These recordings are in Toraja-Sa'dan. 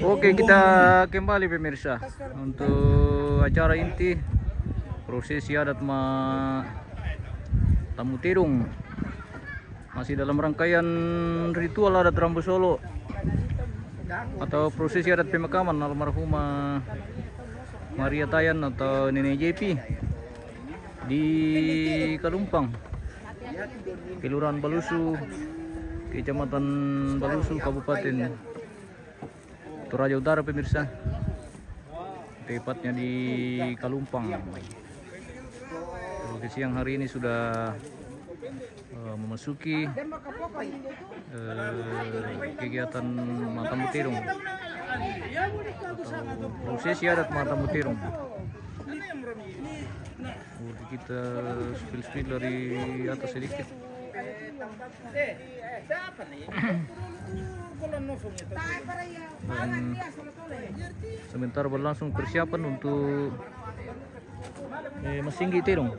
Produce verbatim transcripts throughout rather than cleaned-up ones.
Oke, kita kembali, pemirsa, untuk acara inti prosesi adat ma Tamu Tedong. Masih dalam rangkaian ritual adat Rambu Solo atau prosesi adat pemakaman almarhumah Maria Tayan atau Nenek J P di Kalumpang, Kelurahan Balusu, Kecamatan Balusu, Kabupaten Toraja Utara, pemirsa. Tepatnya di Kalumpang. Oke, siang hari ini sudah eh, memasuki eh, kegiatan ma Tamu Tedong atau prosesi adat ma Tamu Tedong. Oke, kita spill-spill dari atas sedikit. Dan sementara berlangsung persiapan untuk eh, masinggi tedong.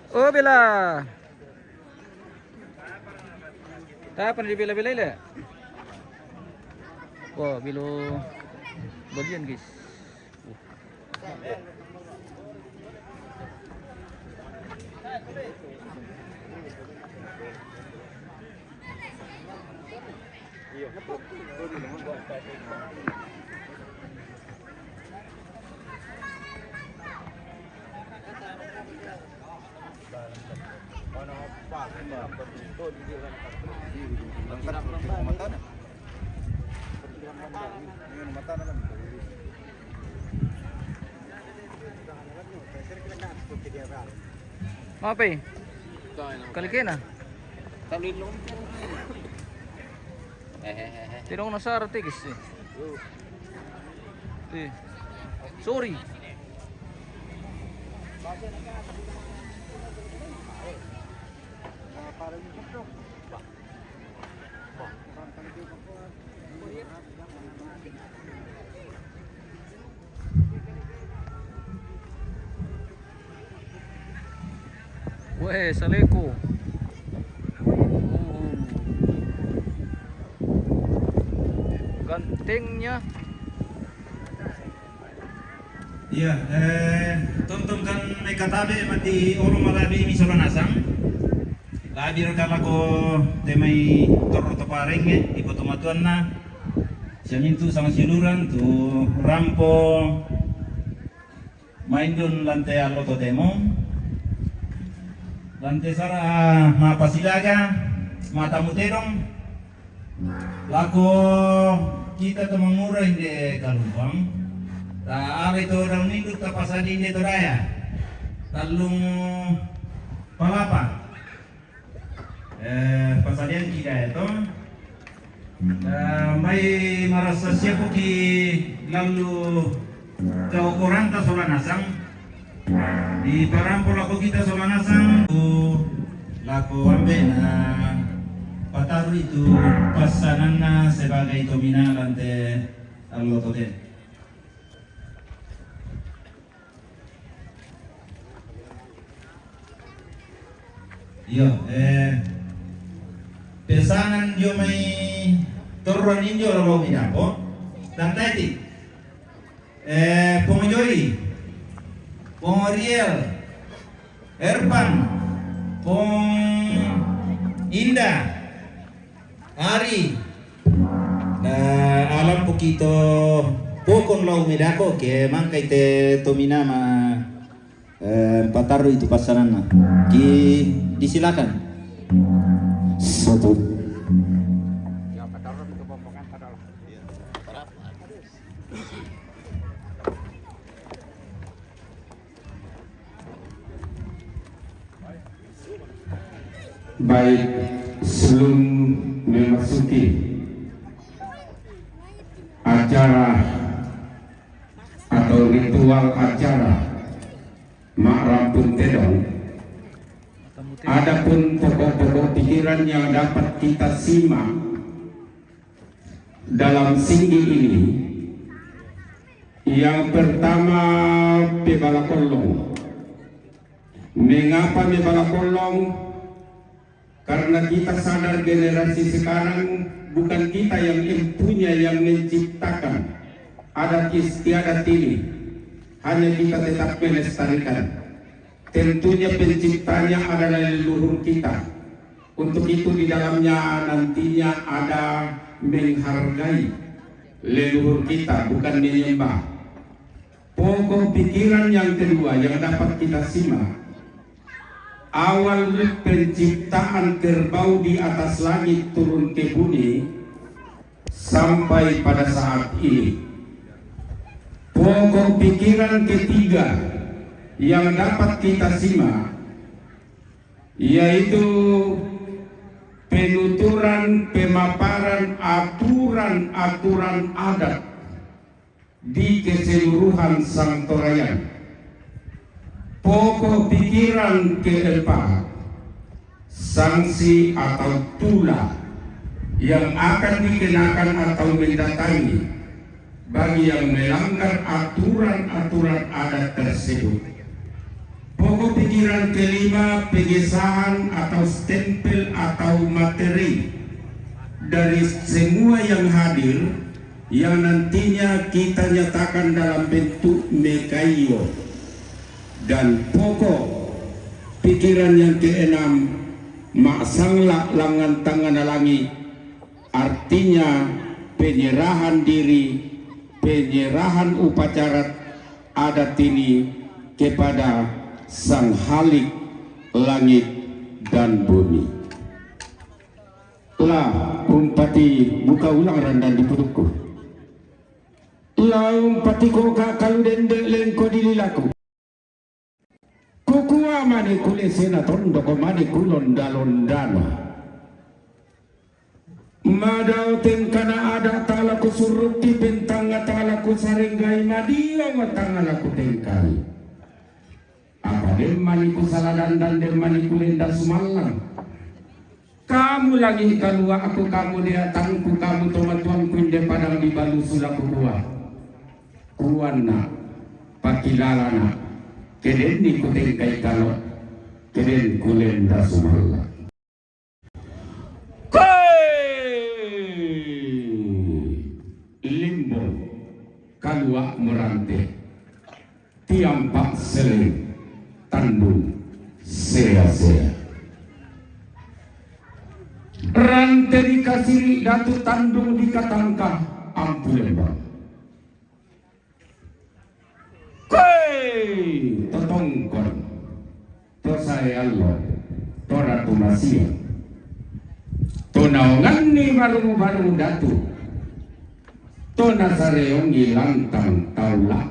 Oh, bela. Tapan di bela-bela ile. Wah, bilo balian, guys. Apa? Kali kena. Tedong na sara tigis eh. Eh. Sorry. Weh, saleko. Gantengnya. Iya, eh, tonton kan mai katabe mati olo malabi mi sola nasang. Labi raka lako te mai torro to parenge, iko to matuanna. Siamintu sama siluran tu rampo. Maindun lante allo totemo. Lante sara mapasilaga, matamu tedong. Lako kita to mangura inde Kalumpang. Ta ale to daun induk ta pasadi inde to daya. Tallung palapa. Eh, pasadian kita itu. Eh, mai marasa siapo ki lalu kau koranta sola nasang. Di parampo lako kita sola nasang. Lako ambe na pataru itu pasananna sebagai tomina lante allo tote. Iyo, eh, pesanan dio mai torron indio lolo mi dapo. Tantaiti. Eh, Pong Joi, Pong Riel, Erpan, Pong Inda, Ari. Na alam pukito pokon lau medako ke mangkai te tominama eh, patarru itu pasananna. Ki disilakan. Satu. Baik, sebelum memasuki acara atau ritual acara Mak Rampun Tedong, adapun pokok-pokok pikiran yang dapat kita simak dalam singgi ini, yang pertama, pebala kollong. Mengapa pebala kollong? Karena kita sadar generasi sekarang bukan kita yang empunya, yang menciptakan adat istiadat ini. Hanya kita tetap melestarikan. Tentunya penciptanya adalah leluhur kita. Untuk itu di dalamnya nantinya ada menghargai leluhur kita, bukan menyembah. Pokok pikiran yang kedua yang dapat kita simak, awal penciptaan kerbau di atas langit turun ke bumi sampai pada saat ini. Pokok pikiran ketiga yang dapat kita simak yaitu penuturan pemaparan aturan-aturan adat di keseluruhan Sangtorayan. Pokok pikiran keempat, sanksi atau tula yang akan dikenakan atau mendatangi bagi yang melanggar aturan-aturan adat tersebut. Pokok pikiran kelima, pengesahan atau stempel atau materi dari semua yang hadir yang nantinya kita nyatakan dalam bentuk mekaio. Dan pokok pikiran yang keenam, maksangla langan tangana langit, artinya penyerahan diri, penyerahan upacara adat ini kepada Sang Halik langit dan bumi. Lah, umpati buka ulang randan di pudukku. Lah, umpati ko ka kalu dende lengko dililaku. Kukua mani kule sena tondo ko mani kulonda-londana. Madao tengkana ada talaku suruti pentanga talaku sarenggai madio watanga laku tengkai. Apa demmani kusala dandan demmani kulenda sumallang. Kamu langi kaluaku, kamu deatangku, kamu tomatuangku inde padang di balu sulaku kua. Kuanna, pakilalana, kedenni kutengkai kalo, keden kulenda sumalla. Koe! Limbong, kalua merante. Tiampak seleng, tandung sea-sea. Rante dikasiri datu tandung dikatangka ampu lembang. Koe totongkon, to sae allo, to ratu masia, to naonganni barung-barung datu, to nasareongi lantang taula.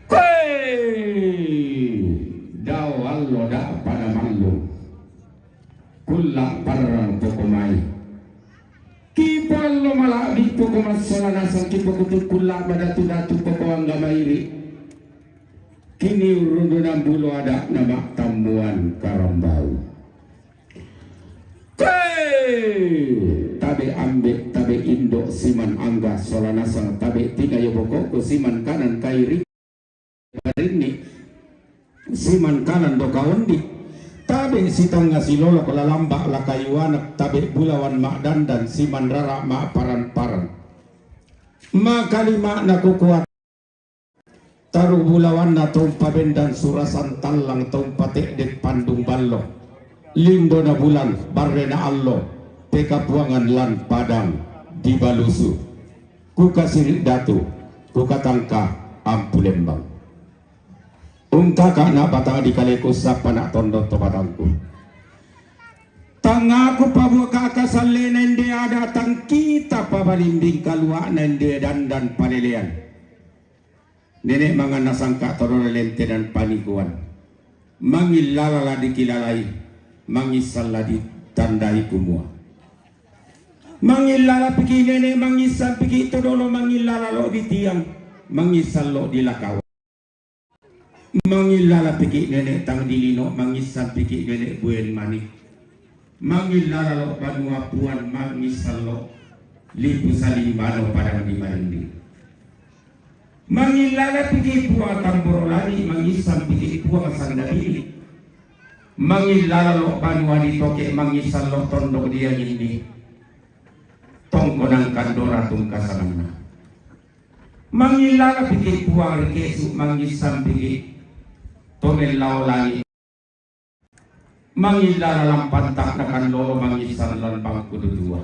Koe dao allo da pada mallu. Kulla parrang toko mai. Kipo allo mala'bi poko massola nasang kipo kutu kulla madatu-datu poko angga mairi. Kini urundunan bulo ada nama tammuan karambau. Koe! Tabe ambe, tabe indo, siman angga, sola nasang, tabe tingayo bokoko, siman kanan kairi, barinni, siman kanan doka ondi, tabe sitanga silolok lalamba lakayuanak, tabe bulawan ma'dandan, siman rara ma'paran-paran. Makali ma'na kukuat. Taru bulawanna to umpabendan surasan tallang to umpate'de pandung ballo. Lindona bulan, barrena allo, pekapuangan lan padang dibalusu. Kukasiri datu, kukatangka ampu lembang. Ungkaka na batang di kaleku, sapa na tondo to batangku. Tangaku pabuaka kasallena ende ada tangkita pabalimbing kaluakna ende dandan palelean. Nenek mangan nasangka torona lente dan panikuan. Mangilala la dikilalai, mangissan la ditandai kumua. Mangilala piki nene, mangissan piki todolo, mangilala lo di tiang, mangissan lo di lakawa. Mangilala piki nene tang di lino, mangissan piki nene buen mani. Mangilala lo banua puan, mangissan lo lipu salimbano padang di marindi. Mangilala piki puang tamboro lani, mangissan piki puang sandabili. Mangilala lo banua di toke, mangissan lo tondok di angindi. Tongkonan kandora tungkasananna. Mangilala piki puang rikesu, mangissan piki tomellao lani. Mangilala lampantak na kallolo, mangissan lan bangku dutua.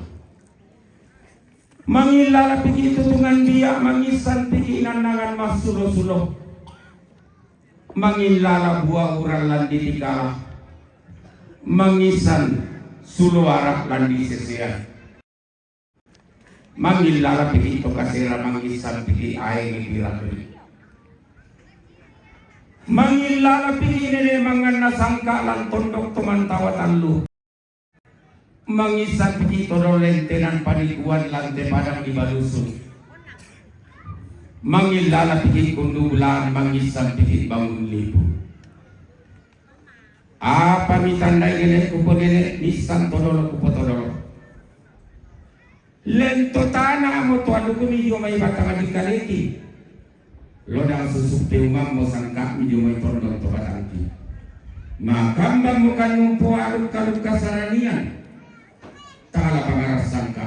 Mangilala piki tutungan dia, mangissan piki nannangan massulo-sulo. Mangilala bua uran lan di tikala, mangissan sulo arak lan di sesea. Mangilala piki to kasera, mangissan piki aeng di rakri. Mangilala piki nene manganna sangka lan tondok to mantawa tallu. Mangissan piki todolo lentenan panikuan lan te padang di balusu. Mangilala piki kundu bulan, mangissan piki bangun lipu. Apa mitandai nene kupo nene, missan todolo kupo todolo. Lento tana mo to alukuni dio mai batang di kaleki. Lodang susuk te umammo sangka'mi dio mai tondok to batangki. Makambang mo kannumpo aluk-aluk kasaranian. Tala pangaras sangka.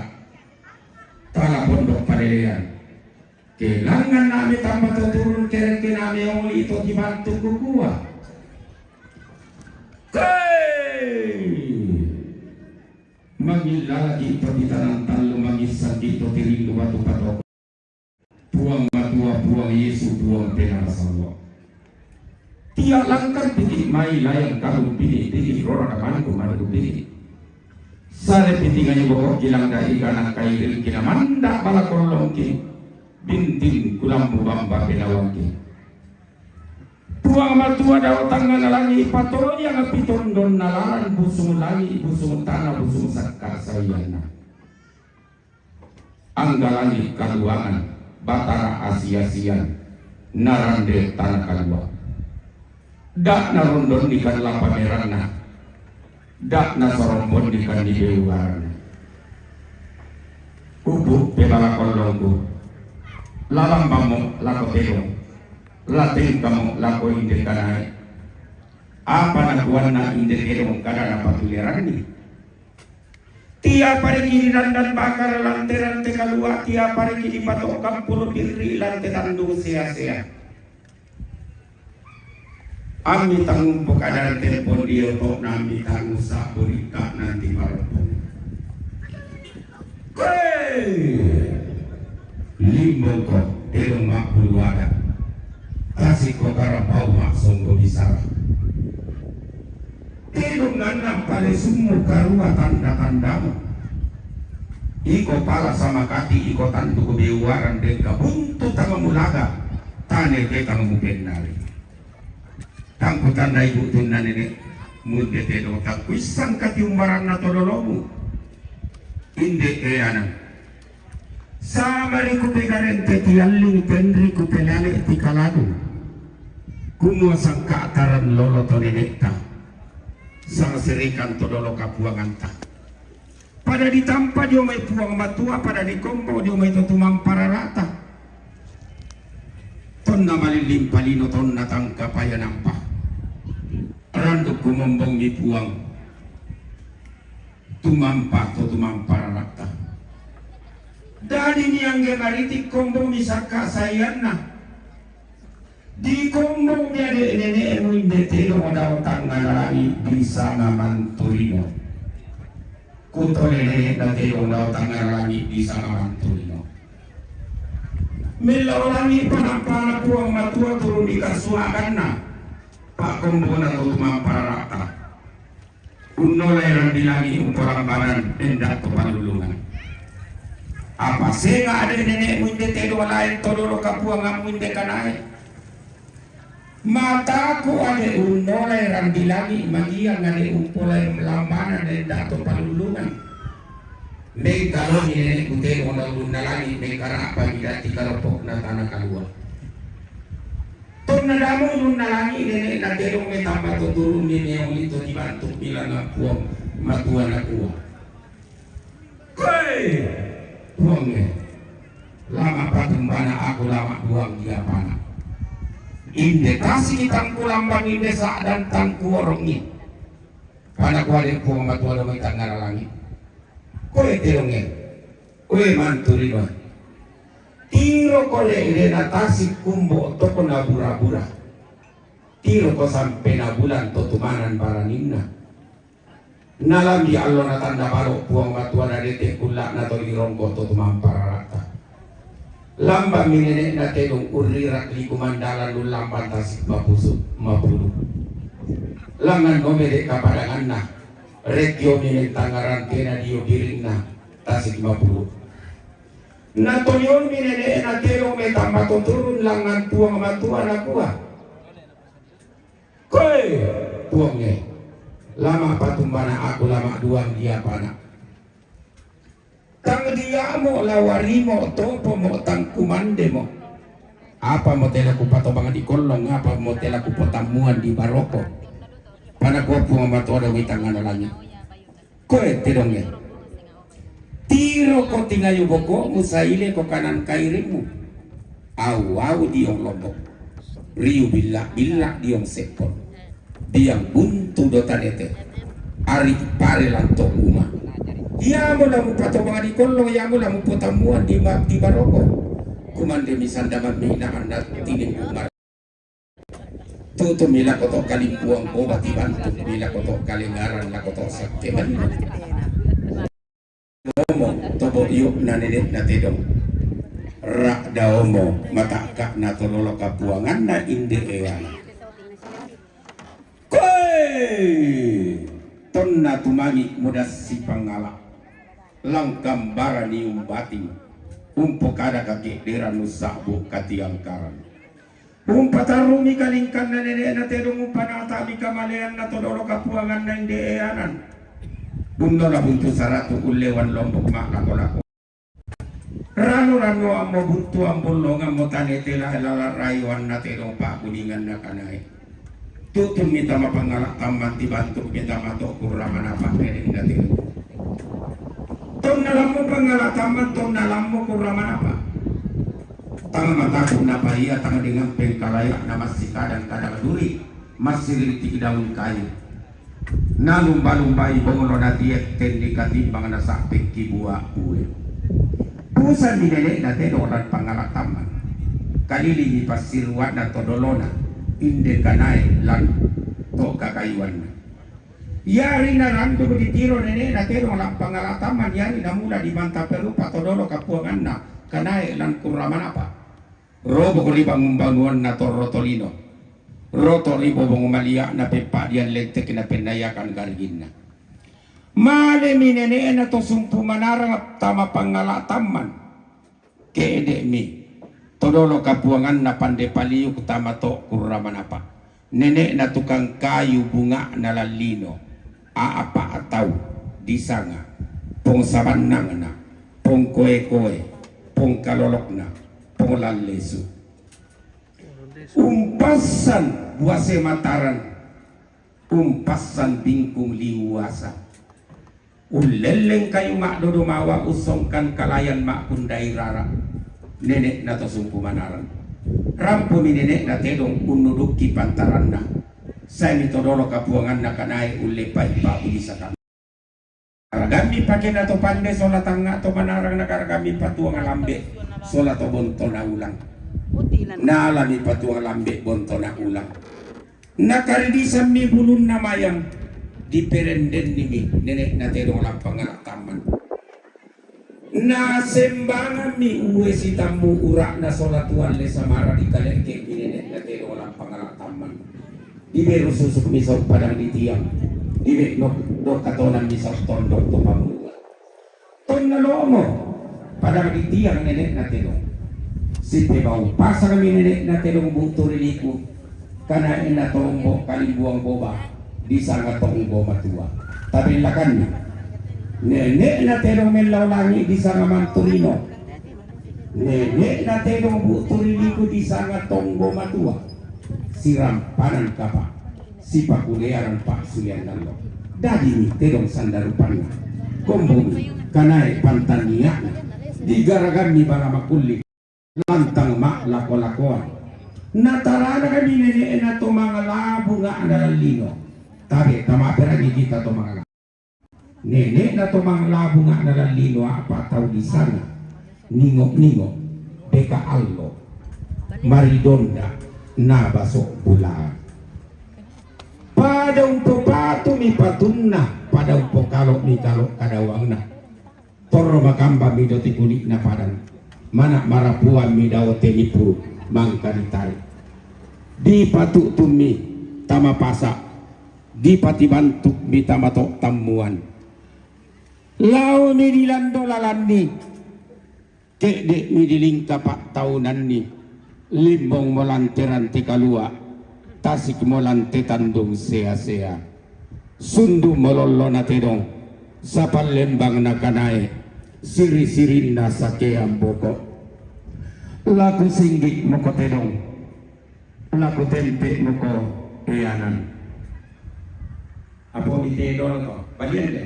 Tala pondok padelean. Kelangan nami tamba to turun kereke nami oli to tibantu kukua. Hei! Mangilala ki to di tanang tallu, mangissan ki to tirindu batu patoko. Puang Matua, Puang Yesu, Puang Penarasawa. Tia langkan piki mai layang kamu pini piki rora kamanku manku pini. Sare piti ngayu bokok kilang dai kana kairil kina manda bala kolongki. Bintin kulambu bamba penawangki. Puang Matua dao tangngana langi patoyang pitondon nalalan busung langi, busung tana, busung sakka saianna. Angga langi kaluangan, batara asi-asian, narande tana kalua. Da narondon ni kan lapa meranna. Da nasorombon ni kan di bewuaranna. Upu pebala kollongku. Lalambammo lako tedong. Latengkamo lako inde kanae. Apa nakuanna inde tedong kada napatuleranni. Tia pariki di dandan bakar lante-lante kalua, tia pariki di patok kampulu birri lante tandung sea-sea. Ammi tangumpo kadar tempon dio to nammi tangusa burika nanti marompong. Hei! Limbongko, tedong mappuluada. Tasikko karapau maksonggo bisara. Tedong nannang palesummu karua tanda-tandamu. Iko pala samakati, iko tantu kebewaran dengka buntu tama mulaga. Tane ke tama mupennari. Tangku tandai butunna nene. Munde tedong tangku issang katiumbaranna todolomu. Inde eana. Samari kupegarente tialling tenri kupelale tikalagu. Kumua sangka taran lolo to nenekta. Sangserikan todolo kapuanganta. Pada ditampa dio mai Puang Matua, pada dikombo dio mai to tumampararata. Tonna malilling palino tonna tangkapaya nampa. Randuk kumombong mi Puang. Tumampa to tumampararata. Dadi niangge maritik kombo mi sakka saianna. Dikombong mi ade nene'mu inde tedong dao tangngana langi bisa mamanturino. Kuto nene'na tedong dao tangngana langi bisa mamanturino. Mellau langi panampana Puang Matua turun di kasuakanna. Pakkombona to tumampararata. Unnolai randi langi umparambanan endak to pallulungan. Apa sega ade nene'mu inde tedong lain todolo kapuangammu inde kanae. Mataku ade unnolai Di langit magiang ade umpolai lambana nenda to palulungan. Mengkalomi nene'ku tedong na ulunna langit, mengkara'pami dati karompokna tana kalua. Tonna damo ulunna langit nene'na tedong, metamba to turunni meong lito tibantuk bilangan Puang Matua, nakua, "Koe, Puangnge, lama patumbana aku lama duang diapana. Inde tasiki tangku lambang inde sa'dan tangku orongngi." Pana kuade Puang Matua dongeng tangngara langit, "Koe tedongnge, koe mantu linoe. Tiro ko le'lena tasik kumbo toko na bura-bura. Tiro ko sampena bulan to tumanan baraninna. Nalambi allo natanda balo Puang Matua nadete kulla'na to lirongko to tumamparara'ta. Lambang mi nene'na tedong urrirak liku mandalan lullamban tasik mapusu mapulu. Langan no mede kapadanganna, rekkiomi mentangngarantena dio birinna tasik mapulu." Natoliomi nene'na tedong metamba to turun langan Puang Matua, nakua, "Koe, Puangnge, lama patumbana aku lama duang diapana. Tang diamo lawarimo topomo tang kumandemo. Apamo tela kupatobang di kollong, apamo tela kupotammuan di baroko." Pana kua Puang Matua dongeng tangngana langit, "Koe tedongnge, tiro ko tingayu boko'mu, saile ko kanan kairimmu. Au-au diong lombok, riu billa-billa diong seppon, biang buntu do tanete, ari pare lanto uma. Iamo la mupatobang di kollong, iamo la mupotammuan di ma-, di baroko. Kumandemi sandangan minaan na tining umar. Tutumi lako to kalimpuang boba tibantuk mi lako to kalengaran lako to sakke manna." Omo to boyu'na nene'na tedong. Ra'da omo mata'ka'na to lolo kapuanganna inde eana. Koe! Tonna tumangi modassi pangala. Langkambarani umbating. Umpokada kakedderan nussa'bu katiangkaran. Umpatarrumi kalingkanna nene'na tedong, umpanatami kamaleanna to dolo kapuanganna inde eanan. Bunno na buntu saratu ullewan lombok ma'lako-lako. Rano-ranoammo buntuang bollongammo tanete la-, lala rayoanna tedong pa'buninganna kanae. Tutummi tama pangala tamman tibantuk mi tama to kurra manapa nene'na tedong. Tonna lammo pangala tamman, tonna lammo kurra manapa. Tang mataku napa ia tang dengan pengkalaya na massikadang-kadang duri, massirintik daun kayu. Nalumba-lumbai bonglo na tietten ni katimbang na sappekki bua bue. Pusanni nene'na tedong lan pangala tamman. Kalilingi passiruanna to dolona, inde kanae lan to kakayuanna. Iari naranduk ditiro nene'na tedong lan pangala tamman, iari namula dimanta perupa to dolo kapuanganna kanae lan kurra manapa. Robo ri bangun-banguanna torro tolino. Roto ri bobong malia'na peppa'dian lettekna pennayakan gariginna. Malemi nene'na to sumpu manarang tama pangala tamman. Ke'de'mi to dolo kapuanganna pande paliuk tama to kurra manapa. Nene'na tukang kayu bunga'na lallino, a'pa' tau disanga, pong sabannangna, pong koe-koe, pong kalolokna, pong lallesu. Umpassan buase mataran, umpassan bingkung liuasa. Ullelleng kayu ma'dodo mawa, ussongkan kalayan ma'kundai rara. Nene'na to sumpu manarang. Rampumi nene'na tedong unnudukki pantaranna. Saemi to dolo kapuanganna kanae ullepai pa'buli sakang. Aragammi pakena to pande sola tangnga to manarang, nakaragammi patuang lambe sola to bontona ulang. Nalami patuang lambe bontona ulang. Nakaridisammi bulunna mayang, diperendennimi nene'na tedong lan pangala tamman. Nasembangammi ue sitammu ura'na sola tualle samara, dikale'ke'mi nene'na tedong lan pangala tamman. Diberu susukmi sau padang di tiang, dibe'no dokatonammi sau tondok to pamulua. Tonna lomo padang di tiang nene'na tedong. Sipebau pasangmi nene'na tedong bu'tu ri liku. Kanae na tombo kalimbuang boba, disanga tonggo matua. Tabellakanni. Nene'na tedong mellau langi disanga manturino. Nene'na tedong bu turiliku disanga tonggo matua. Sirampanan kapa. Sipakulearan paksulean nallo. Dadini tedong sandarupanna. Kombumi kanae pantannia'na. Digaragammi bala makulli. Lantang ma lako-lakoan. Natarana kami nene'na to mangalabu nga'na lallino. Tabe tamaperagi kita to mangalabu. Nene'na to mangalabu nga'na lallino apa tau di sana. Ningo-ningo. Beka allo. Maridonda. Nabaso bula. Pada umpopatu mi patunna. Pada umpokalo mi kalo kadawangna. Torro makamba mi doti kuli'na padang. Mana marapuan mi dao tenipu mangka ditari. Dipatu'tummi tama pasa, dipatibantukmi tama to tammuan. Laomi dilando lalanni, ke'de'mi dilingka pa'taunanni, limbongmo lante-rante kalua, tasikmo lante tandung sea-sea. Sundungmo lollona tedong, sapallembangna kanae, siri-sirinna sakeang boko. Laku singgi'moko tedong, laku tempe'moko eanan. Apo mi tedong to? Balian de.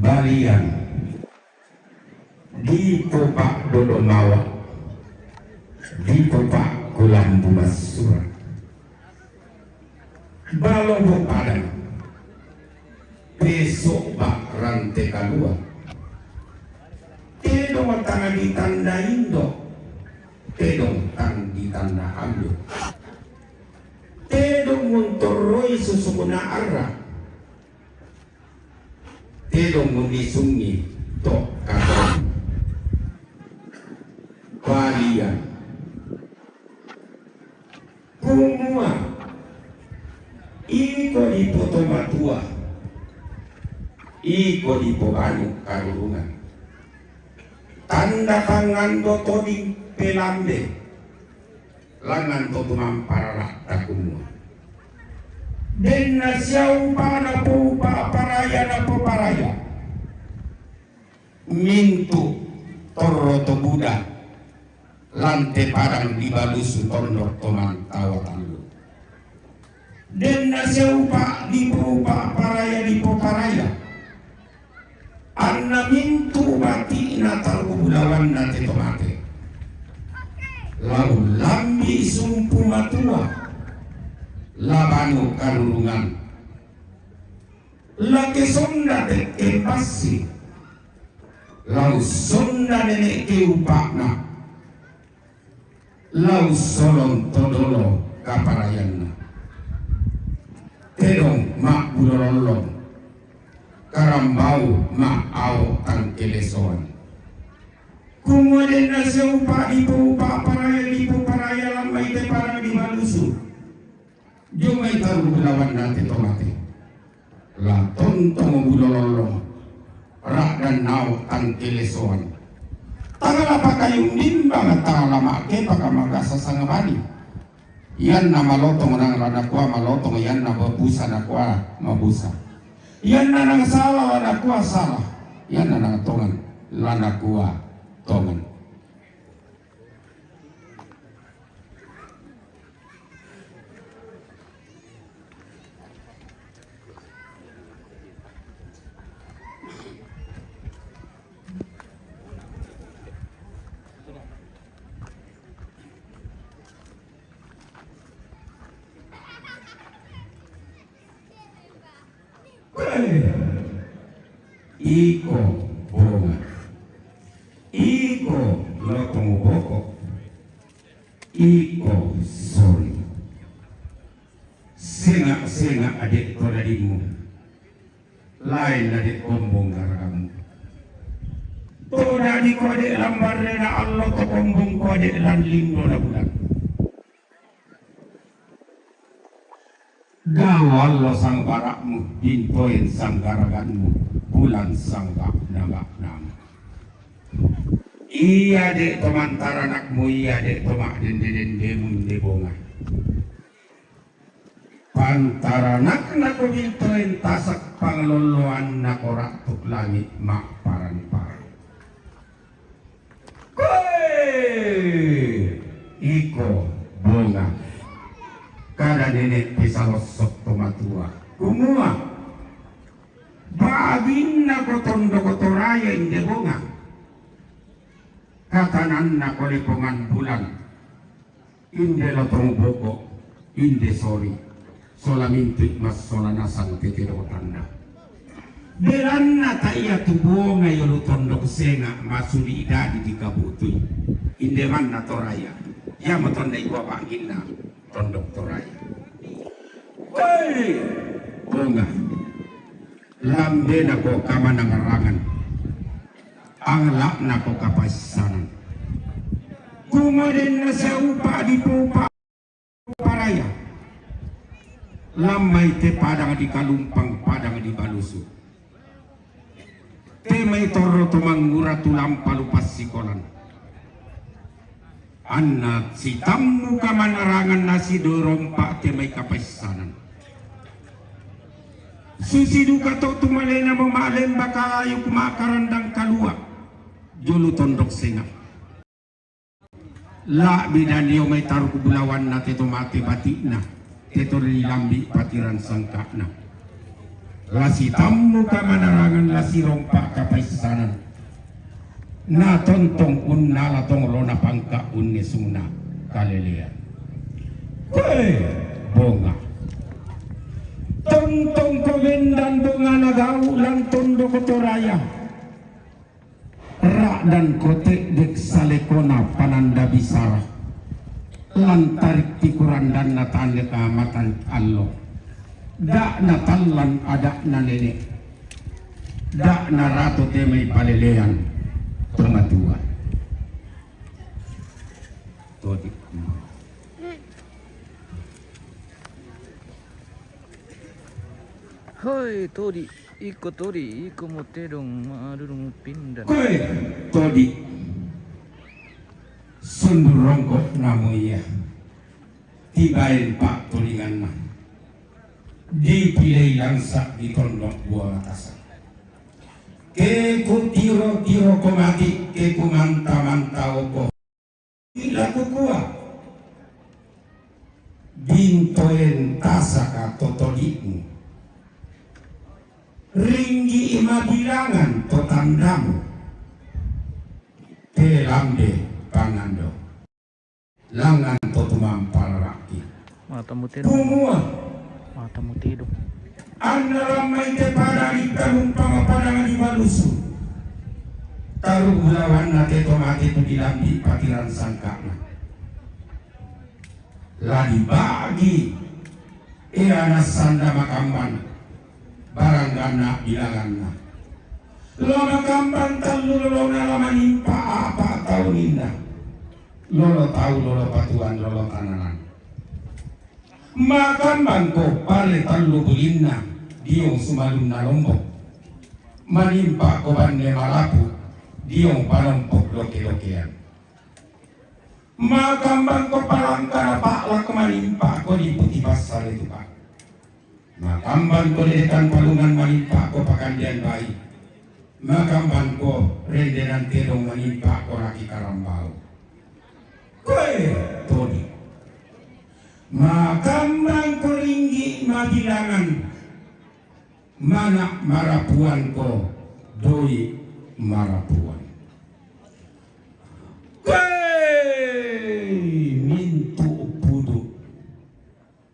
Balian. Dipopa dodo mawa. Dipopa kulambu masura. Balobo padang. Peso ba rante kalua. Tedong tang ditanda indo. Tedong tang ditanda ambil. Tedong muntorroi susukuna arra. Tedong munnisungi to katong. Balian. Kumua, iko dipotomatua, iko dipobanu karurungan. Tanda tangan do toding pelambe, langan to tumamparara takumua. Denna siaupa napoupa paraya napoparaya. Mintu torro to buda, lante padang dibalusu tondok to mantawa tallu. Denna siaupa dipoupa paraya dipoparaya. Anna mintu bati'na tallu bulawanna te to mate. Lau lambi sumpu matua. Labanu karurungan. Lake sonda tekke passi. Lau sonda nene'ke upa'na. Lau solong to dolo kaparayanna. Tedong ma'bulo lollong. Karambau ma'ao tangkelesoan. Kumua denna siaupa dipoupa paraya dipoparaya lammai te padang dibalusu. Jomai taru bulawanna te to mate. La tontong bulo lollong. Ra'dan nao tangkelesoan. Tangala pakayung bimbang, tangala ma'ke pakamagasa sangabali. Ianna malotong nang la nakua malotong, ianna mabusa nakua mabusa. Ianna nang sala la nakua sala. Ianna nang tongan la nakua tongan. Iko bonga. Iko lotong boko. Iko sori. Senga-senga ade to dadimmu. Lain ade kombong garagamu. To dadi ko ade lambarrena allo, to kombong ko ade lan lindona bulan. Gawallo sang barakmu, bintoen sang garaganmu, bulan sang bakna-baknamu. Iya de' to mantaranakmu, iya de' to ma'dende-dendemu inde bonga. Pantaranakna ko bintoen tasak, panglolloanna ko ra'tuk langi' ma'paran-paran. Koe iko bonga, kada nene' pisalossok to matua, kumua, ba'ginna ko Tondok Toraja inde bonga, katananna ko Lepongan Bulan, inde lotong boko, inde sori, sola mintu' massola nasang tete dotanna. Belanna ta'iya tu bonga iyolo Tondok Senga' masuli' dadi dikabutui. Inde manna Toraja. Iamoto na ikua ba'ginna Tondok Toraja. Koe bonga, lambena ko kamanang-manangan, angla'na ko kapaissanan. Kumadenna siaupa' dipoupa' Toraja. Lammai te padang di Kalumpang, padang di Balusu. Te mai torro to Mangura, tu lampa lu passikolan. Anna sitammu kamanarangan, na sidorompa' te mai kapaissanan. Susi duka to tu malena mo ma'lemba kalayu, ku ma'karandang kalua' jolo Tondok Senga'. La'bi danio mai taruk bulawanna te to mate bati'na, te to dilambi' patiran sangka'na. La sitammu kamanarangan, la sirompa' kapaissanan. Na tontong unnala tong lona pangka' unnesungna kalelean. Koe bonga, tontong ko bendan bonga na gau' lan Tondok Toraja. Ra'dan ko te'dek salekona pananda bisara, lan tarik ti kurandanna tandeka matarik allo. Da' natallan ada'na nene', da' narato te mai palelean to matua. Todi. Hoi, Todi, iko Todi, iko mo tedong ma'dudung pindan. Koe, Todi, sundu rongko' namo ia, tibaen pa'tolinganna, dipilei langsa' di tondok bua matasa. Ke kutiro-tiro ko mati, ke kumanta-manta oko. Ila kukua, bintoen tasaka to todi'mu, ringgi'i mabilangan to tandamu, te lambe pangando. Langngan to tumampalaki. Matamu tedong. Kumua. Matamu tedong. Anna lammai te pada di Kalumpang, padang di Balusu. Taruk bulawanna te to mate tu dilambi' patiran sangka'na. La dibagi ia nasanda makamban, barang ganna' bilanganna. La makamban tallu lolona, la manimpa' apa' tauninna. Lolo tau, lolo patuan, lolo tananan. Makamban ko pale tallu bulinna diong sumalunna Lombok. Manimpa' ko banne malapu diong panompok loke-lokean. Makamban ko palangkana pa'lak, manimpa' ko di Puti Passale tuka'. Makamban ko dedekan palungan, manimpa' ko pakandean bai. Makamban ko rendenan tedong, manimpa' ko raki karambau. Koe Todi. Makamban ko ringgi' mabilangan, mana' marapuan ko doi' marapuan. Koe mintu' pudu'.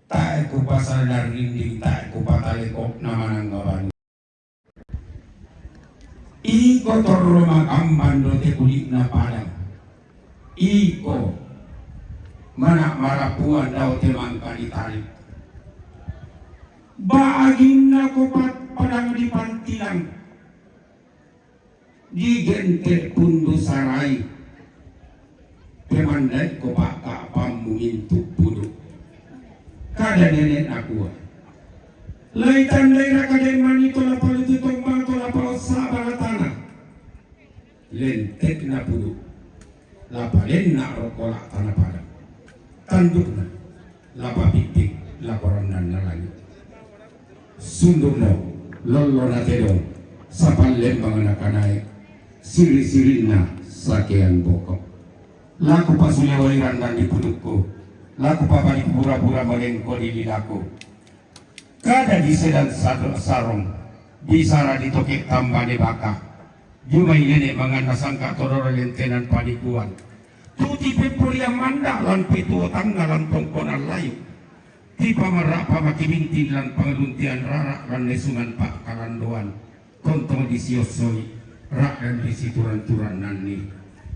Tae' kupasal narinding, tae' kupataleko' na manangga banu. Iko torro makamban do te kuli'na padang. Iko mana' marapuan dao te mangka ditarik. Ba'ginna ko pa-, padang di Pantilang. Di gente' pundu sarai, pemandai ko pa'ka'pammu mintu' pudu'. Kada nene' nakua, Laitan daerah kadai manito la palutu tombang to la paossa balatana. Lentekna pudu la palenna rokkola tana padang. Tandukna la papippik la korannanna langit. Sundukno lollo na tedong sapallembang na kanae siri-sirinna sakean boko. Laku pasule waliran dan di pudukku, laku papadi pura-pura malengko di lilaku. Kada di sedan sado-, sarong, bisara di toke tambane baka. Jumai nene manganna sangka todoro lentenan panikuan. Tuti pepurian manda lan petuo tangga lan tongkonan layu. Tipa marapa makibintin lan pangaluntian rara lan nesungan pak kalandoan. Kontong di siosoi, rak dan di situran-turan nanni.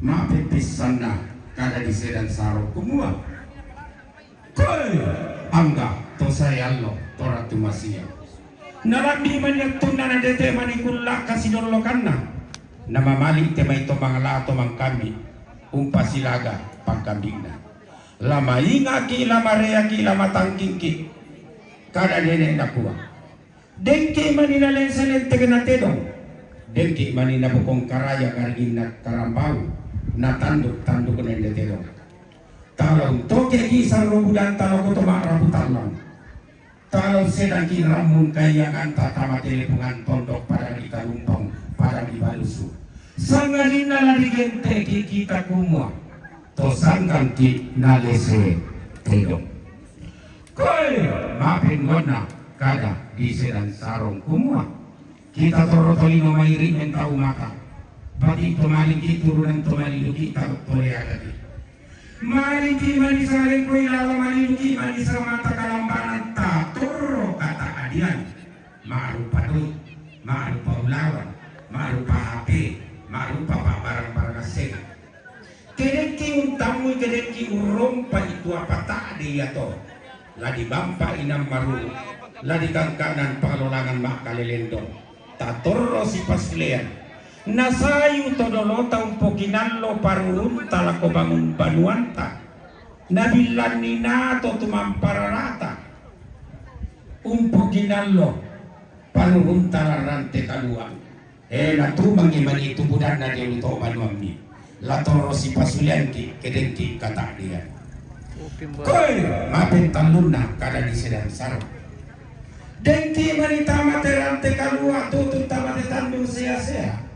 Mapepissanna kada di sedan sarong kumua. Koe, angga to sae allo to ratu masia. Nalambi maniattunna nadete manikulla kasidollokanna. Namamali te mai to mangala to mangkambi umpasilaga pangkambingna. Lama ingaki, lama reaki, lama tangkingki. Kada nene nakua. Dengki mani nalenselen tegena tedong. Dengki mani nabokong karaya garginna karambau. Natanduk-tanduk nende tedong. Talong toke ki sarro budang taloko to ma'rabu tallang. Talong sedangki rammun kaianganta tama telepongan tondok padang di kalumpang padang di balusu. Sangadinna la digenteki kita kumua. To sanggangki nalese tedong. Koe, mapenggonna kada di sedan sarong kumua. Kita torro tolino mairi mentau maka. Bati to malingki turunan to maliduki tau toleagaki. Malingki mani salengkoi lala maliduki mani samata kalambanan ta torro kata adian. Ma'rupa doi, ma'rupa ulawan, ma'rupa H P, ma'rupa pa'barang-barang assena. Kedengki untammui, kedengki urrompai tu apa ta'de iato. La dibampa inang maruru, la dikangkanan pangalolangan ma'kalelendong. Tatorro sipasulean. Nasayu to dolota umpokinallo parurunta lako bangun banuanta. Nabillanni nato tumampararata. Umpokinallo parurunta larante kaluang. E, natumangi mani tu budanna de uto banuammi. La torro sipasuleanki kedengki kata'dian. Koe, mapentallunna kada di sedan sarong. Dengki mani tamate rante kalua tutun tamate tandung sea-sea.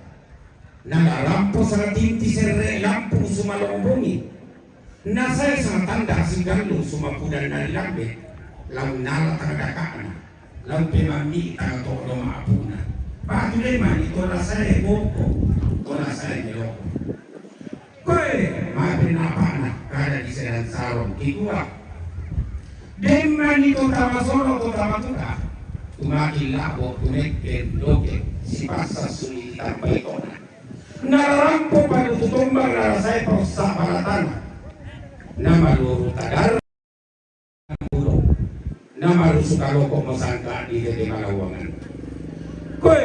Nala rampo saratinti serre lampung sumalobongi. Nasae sangatanda sigallung sumapudan nari lambe, lau nala tangadaka'na, lau pemammi tangato'do ma'apuna. Patu de mani to nasae boko, to nasae meloko. Koe, mapenapa'na kada di sedan sarong kikua. Den mani to tamasoro to tamatuka. Tumaki labo tumekken doke sipassa suli tambai tona. Nararampo palutu tombang narasae paussa balatana. Namaluru tadar. Namarusu kaloko masangka di tete malawangan. Koe,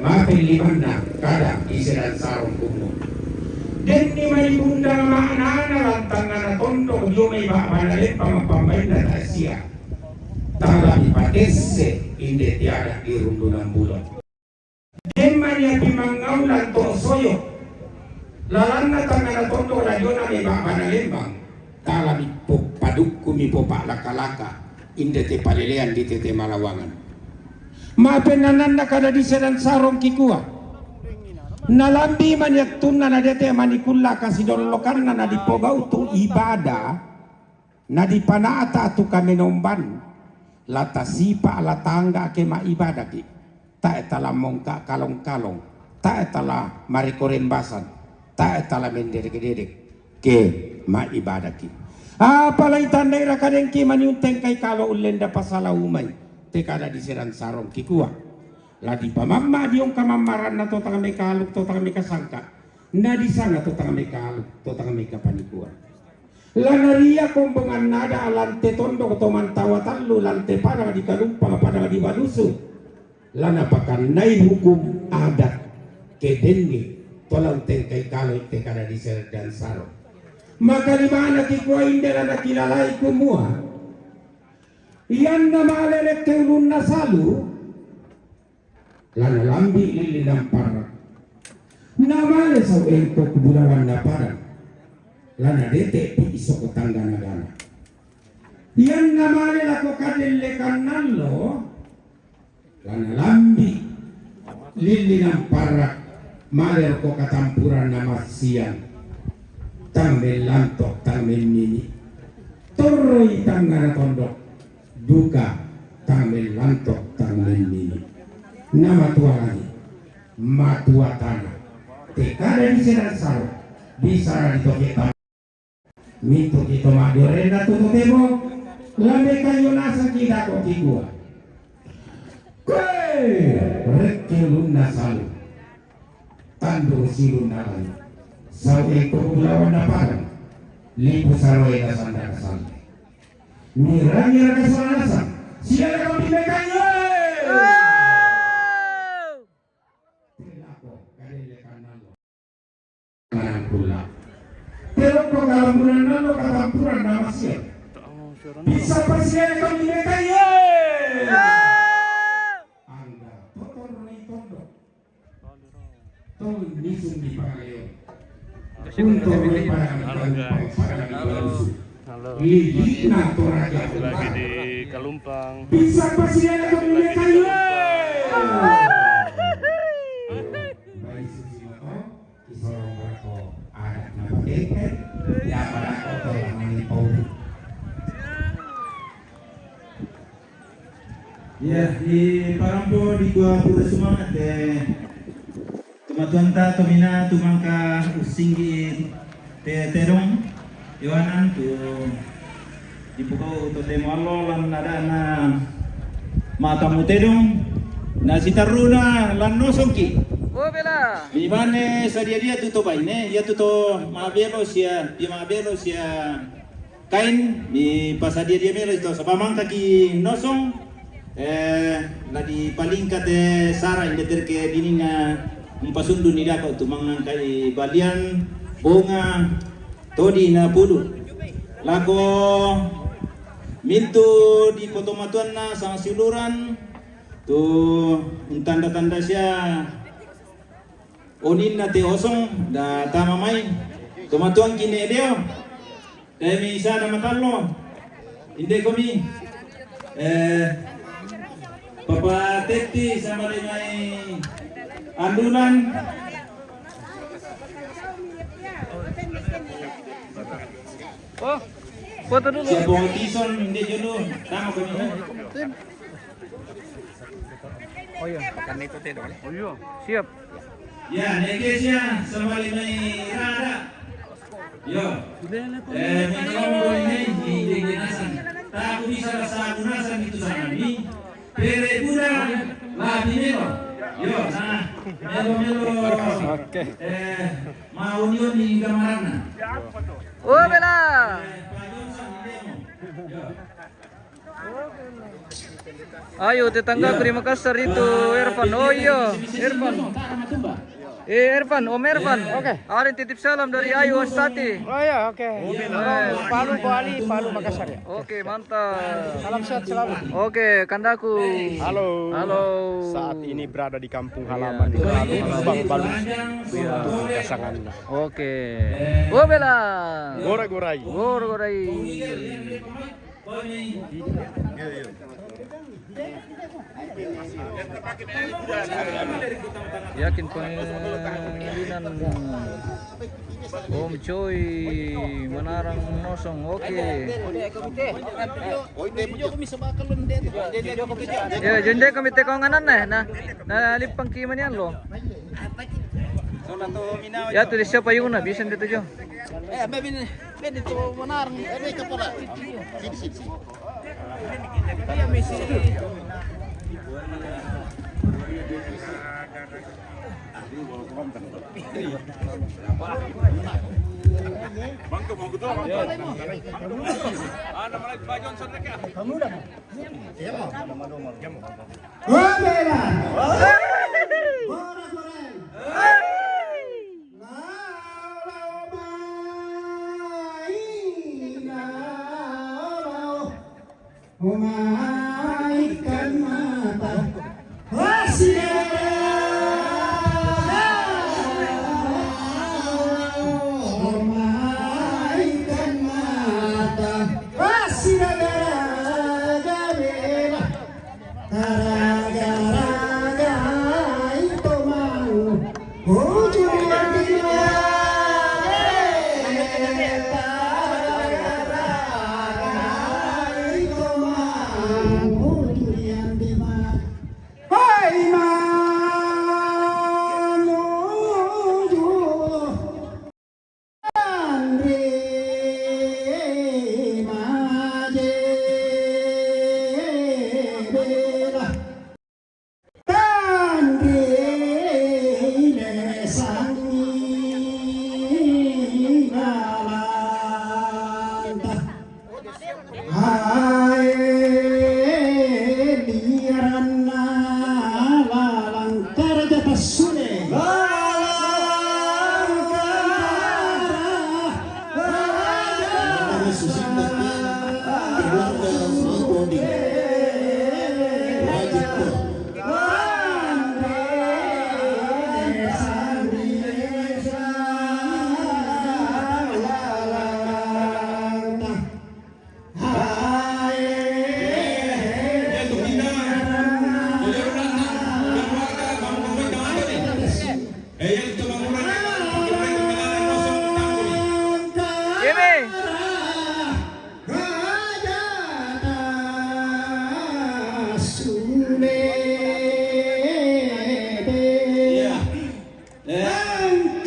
mape limanna kada di sedan sarong kumu. Denni mai bunda ma'nana lantangana tondok dio mai ba'bana leppa mappambainna tasia. Tala dipatesse inde tiada di rundunan bulong. Demmani api mangngaulan to soyo. Lalanna tangana tondok lajona me ba'bana lembang. Talami po-, padukkumi popa laka-laka. Inde te palelean di tete malawangan. Mapennananna kada di sedan sarong kikua. Nalambi mani attunna nadete mani kulla kasidollokanna nadipogau tu ibadah. Nadipana'ta tu kamenomban, la tasipa la tangga ke ma'ibadaki, tae tala mongka kalong-kalong, tae tala marekorembasan, tae tala mendedek-dedek ke ma'ibadaki. Apalai tandai raka dengki mani untengkai kalo ullenda pasala umai, te kada di sedan sarong kikua. La dipamamma diongka mammaranna to tang mekaluk to tang mekasangka, nadisanga to tang mekaluk to tang mekapanikuan. Lanaria kombongan nada lante tondok to mantawa tallu lante padang di kalumpang padang di balusu. Lanapakannai hukum adat kedenni to lante kai kalo te kada di sedan saro. Maka di mana kikua inde lanakilalai kumua. Iyan na male rekke ulunna Salu, la nalambi' lillinna amparra'. Na male sau' engko' ku bulawanna Padang, la nadete'pi' iso' tanggana-gana. Iyan na male lako kadellekanna allo, la nalambi' lillinna amparra', male rokko katampuranna massiang, tang mellanto', tang mennini'. Torroi tangngana tondok, duka tang mellanto', tang mennini'. Na matua langi', matua tana, tekada di sedang saro, bisara di toke tam-, mintu'ki to ma'diorenna tu totemo, la mekayyo nasangki dako' kikua. Koe, rekke ulunna Salu, tandu' silunna langi', sau' engko' ku bulawanna Padang, lipu saroe nasanda kasalle. Mirang-mirang sola nasang, siaga kami mekayyo. Pelako kadellekanna allo. Manangkulla. Terokko kalambunan allo katampuranna massiang. Bisa pasiaga kami mekayyo. Angga totorroi tondok. Tong nisung di Pangaleon. Untorroi padang di Balusu. Halo. Lili'na Toraja. Lagi di Kalumpang. Bisa pasiaga kami mekayyo. Bai susi moto, isolong rako anak na pateke, ya pada kotor mani pau. Iya, di parampo dikua pura sumanga' te tomatuanta tominaa tu mangka ussinggi te tedong, Yohanan tu dipukau totemo allo lan ada'na matamu tedong, na sitarru'na lan nosongki. Oh, bela. Mibane sadia-dia tu to baine, iatu to mabelo sia, dia mabelo sia Kain, mipasadia-dia melo to, saba' mangkaki nosong, eh, la dipalingka te Sara inde terke bininna, mupasundu ni dako' tu mangangkai balian, bonga, todi na pulu. Lako mintu di potomatuanna sangsiuluran, tu untanda-tanda sia oninna te osong, da tama mai. Tomatuangki ne deo. Dai mi sana matallo. Inde komi. Eh, Papa Tetti sama le mai Andulan. Oh, foto dulu. Siapa Tison inde jolo. Tama komi. Oh iya. Karena itu teh dong. Oh iya, siap. Ya, nekesia sama le mai Rara. Yo. Eh, minum ini di dinasan. Tahu bisa rasa gunasan itu sana ni. Pere buda la pinero. Yo, nah, melo-melo. Oke. Eh, mau nioni gamarana. Oh, bela. Eh, Pak Johnson, demo. Yo. Ayo, tetanggaku di Makassar itu, Irfan. Oh iya, Irfan. Eh, Irfan, Om Irfan. Oke. Ada titip salam dari Ayu Ostati. Oh iya, oke. Palu, Bali, Palu, Makassar ya. Oke, mantap. Salam sehat selalu. Oke, Kandaku. Halo. Halo. Saat ini berada di kampung halaman Palu, Bang Balu, Kasangan. Oke. Oh, bela. Gora-gorai. Gora-gorai. Yakin pangilinan Om Coy manarang nosong, oke. Ya, jonde komite konganan nah, nah, nah, lippang kimanian lo. Ya, tulis siapa Yuna, bisa dia tujuh. Eh, bebin. Pwede to manarang. Ano yung kapala? Sini, sini, sini. Iya, Messi. Bangko, bangko to, bangko. Ano, Pak Johnson na ka? Kamu dah. Iya, Pak. Wabela. Bora, bora. Lao, lao, mai, lao, lao. Uma. Ae liaranna lalang karaja tassule. Lalang karaja. Keluarga Sangkoni. Wajib tuh. Jimmy. Iya. Eh,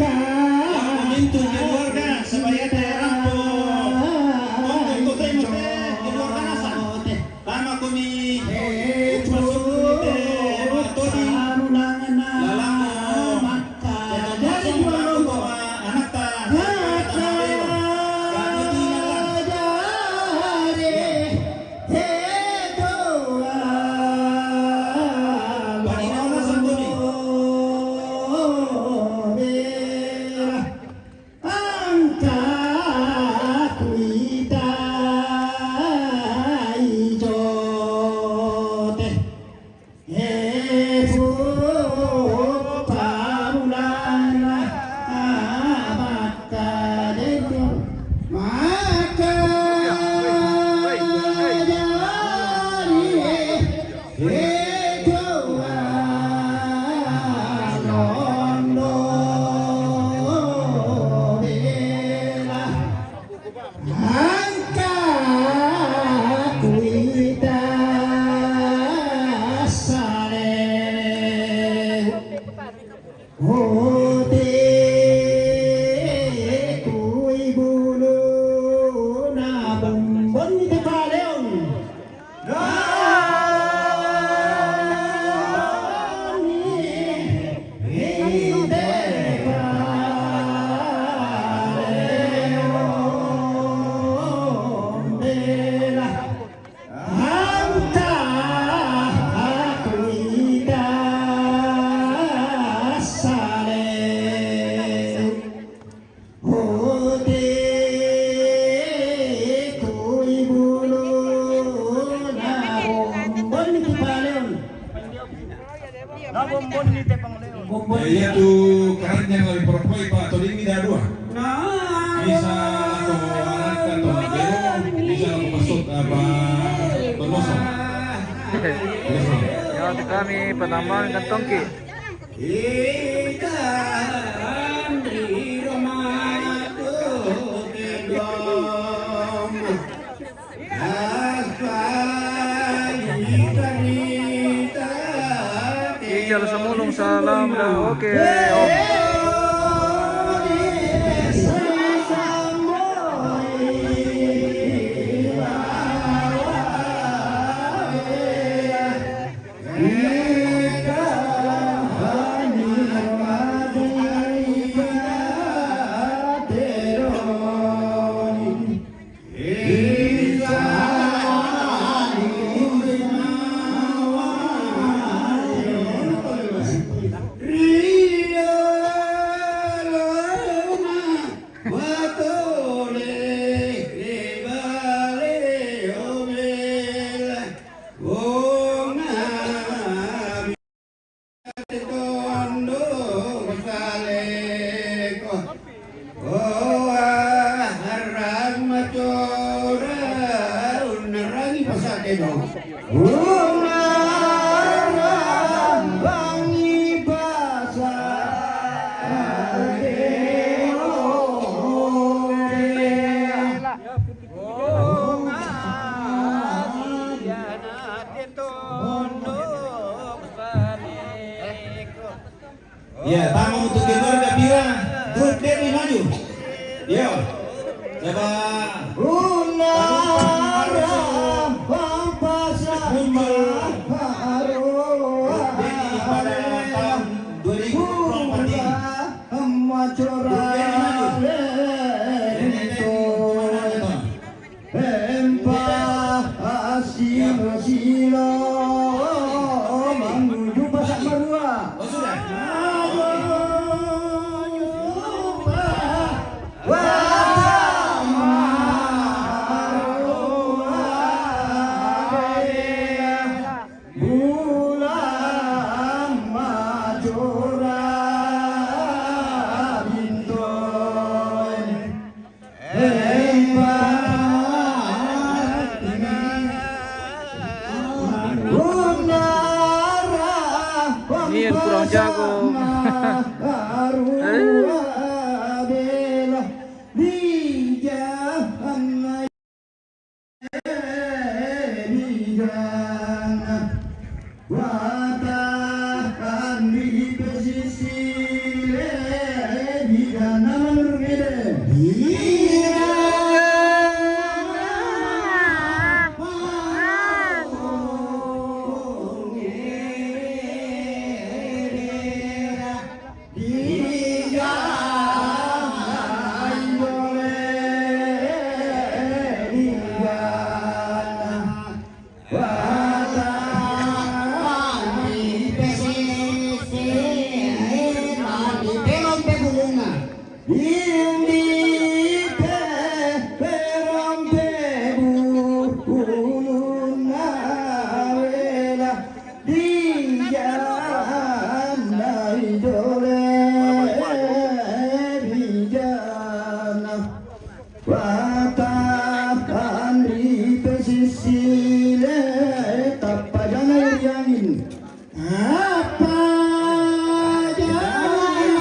yang memintu keluarga supaya terang po. Untuk kau tengok, eh, keluarga nasa. Tama kau ni, eh, masuk ni, eh, matodi. Lalamo. Jadi dua kelompok. Anak ta. Kami tinggal. Angka kuita sale. Ote kui bulu na bombon di paleon. Ote kui bulu na bombon ni kipaleon. Na bombon ni tepang leon. Eh, itu karetnya yang lebih perokok, Pak. Atau ini dah dua. Bisa atau anak atau gero, bisa aku masuk apa, bermosa. Ya, kami pertambangan kantong ki. Iya, lu semulung salam dah. Oke. Ya, tamu untuk keluarga pira, grup D ni maju. Yo. Coba. Unara pampasa. Grup D ni pada tahun dua ribu dua puluh empat ini. Grup D ni maju. Ini, ini, ini, mana, mana? Empa asilo-silo menuju Pasar Barua. Oh, sudah. Ayo, Pak. Wah, bulan Majora Bintang. Ini yang kurang jago. Watakan di pesisir, di mana menurut Ede? Iya. Di jalan, di jalan. Watakan di pesisir, di pelong pebulungan. Indi pe pelong pebulungan wela di jalan dai jole di jalan. Watakan di pesisir, tappa jana ri angin. Tappa jana ri angin.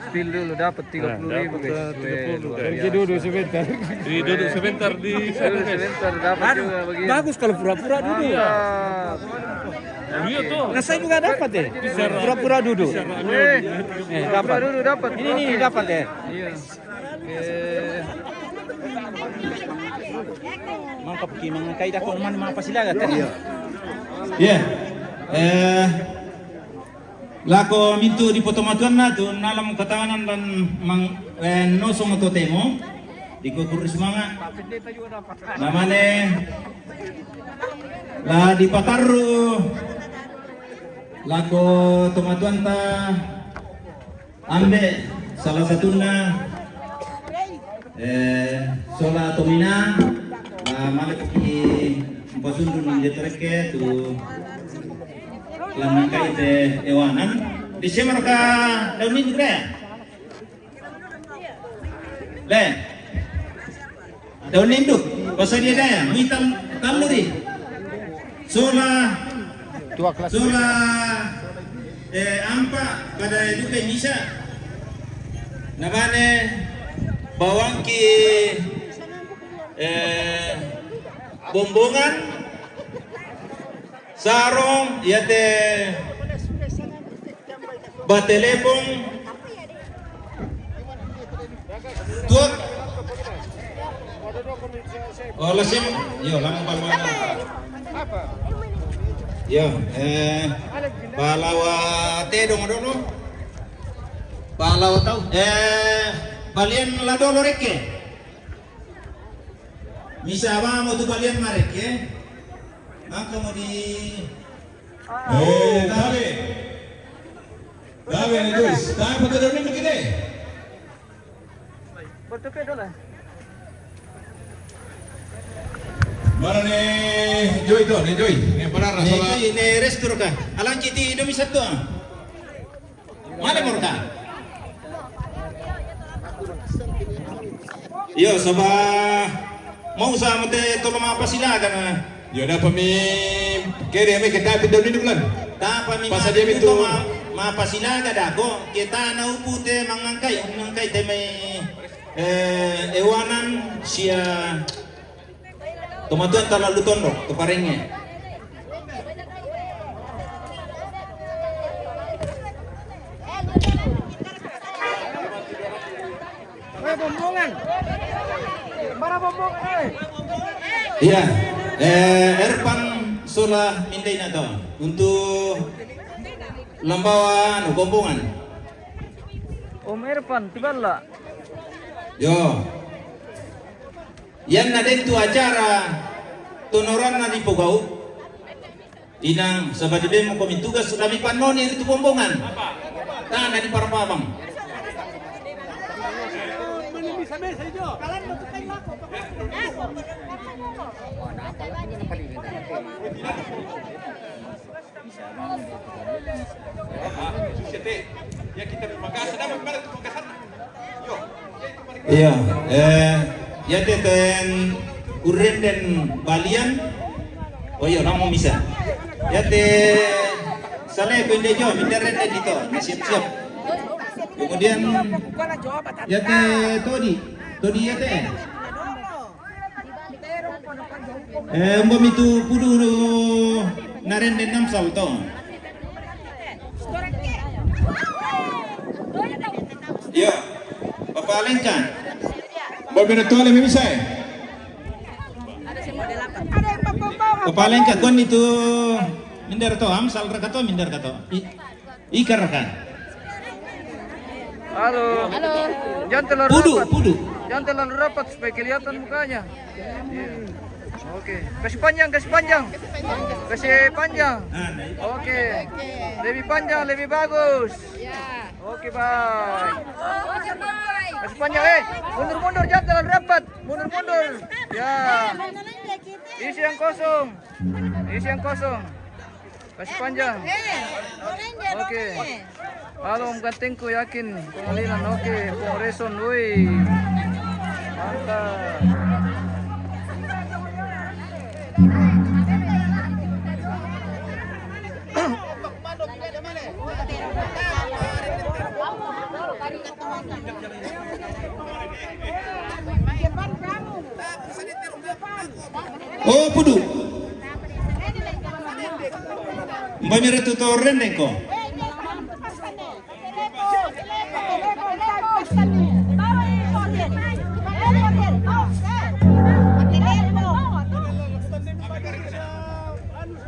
Spill dulu, dapat tiga puluh ribu, guys. Weh, luar biasa. Duduk sebentar. Duduk sebentar, dapat juga begitu. Bagus kalau pura-pura duduk. Iya, tuh. Nah, saya juga dapat, eh. Pura-pura duduk. Eh, dapat. Pura-pura duduk dapat. Ini, ini dapat, eh. Iya. Oke. Mangkap ki, mangkai dakon man mapasilaga tadi. Iya. Iya. Eh, lako mintu di potomatuanna tu nalam katawanan dan mang, eh, nosong totemo di kukur semanga. Namane la dipatarru lako tomatuanta. Ambe, salah satunna Eh, sola tominang, la malepi mpasundun de'to rekke tu la nangkai te ewanan. Di semar ka daun ini, Bre? Le. Daun ini, pasal dia daya, mitam tamuri. Sola, sola, eh, ampa pada duka misa. Nabane bawangki, eh, bombongan, sarong, iate batelepon, tuak. Oh, lasim. Yo, lama bal-bal. Yo, eh, palawa te dong dulu. Palawa tau. Eh, balian la dolo rekke. Misa ba mo tu balian marek, ya? Maka mo di. Eh, tabe. Tabe ni, guys. Tabe pa tu doni kite. Mana ni Joy tu, ni Joy. Ni para ni Joy, ni restur ka. Alang kiti ido misa tu. Mana morka? Yo, saba mau sa mate tolo mapasilaga na. Yo, dapa mi kere me kita pita dulu bulan. Tapa mi pasa dia itu ma mapasilaga dako kita na upute mangangkai mangangkai te mai, eh, ewanan sia. Tomatuan talalu tondok tu parenge. Eh, bombongan. Mana bombongan, eh? Iya, eh, Erpan sola mindai na to untuk lambawa anu bombongan. Om Erpan, tiballa. Yo. Iyan na den tu acara tonoran na dipogau. Inang, sabadi bemo komi tugas sudah mi panoni itu bombongan. Tanah di Parpabang. Iya, eh, ya te ten urenden balian. Oh iya, kamu bisa. Ya te sale pende jo, minta renden dito, na siap-siap. Kemudian ya te todi, todi ya te. Eh, umbo mitu pudu narenden namsal to. Iya, Bapak Lengkan. Bapak Lengkan, Bapak Lengkan. Bapak Lengkan, kon itu minder to, amsal raka to, minder ka to. I- Ikar kan? Halo. Halo. Jangan terlalu pudu, rapat. Pudu. Jangan terlalu rapat supaya kelihatan mukanya. Iya. Oke. Kasih panjang, kasih panjang. Kasih panjang. Oke. Lebih panjang, lebih bagus. Oke, bye. Kasih panjang, eh. Mundur, mundur, jangan terlalu rapat. Mundur, mundur. Ya. Isi yang kosong. Isi yang kosong. Kasih panjang. Oke. Halo, Om Gantengku, yakin pengalilan, oke, pengoreson, woi. Mantap. Oh, pudu. Mbami ratu to rendeng ko.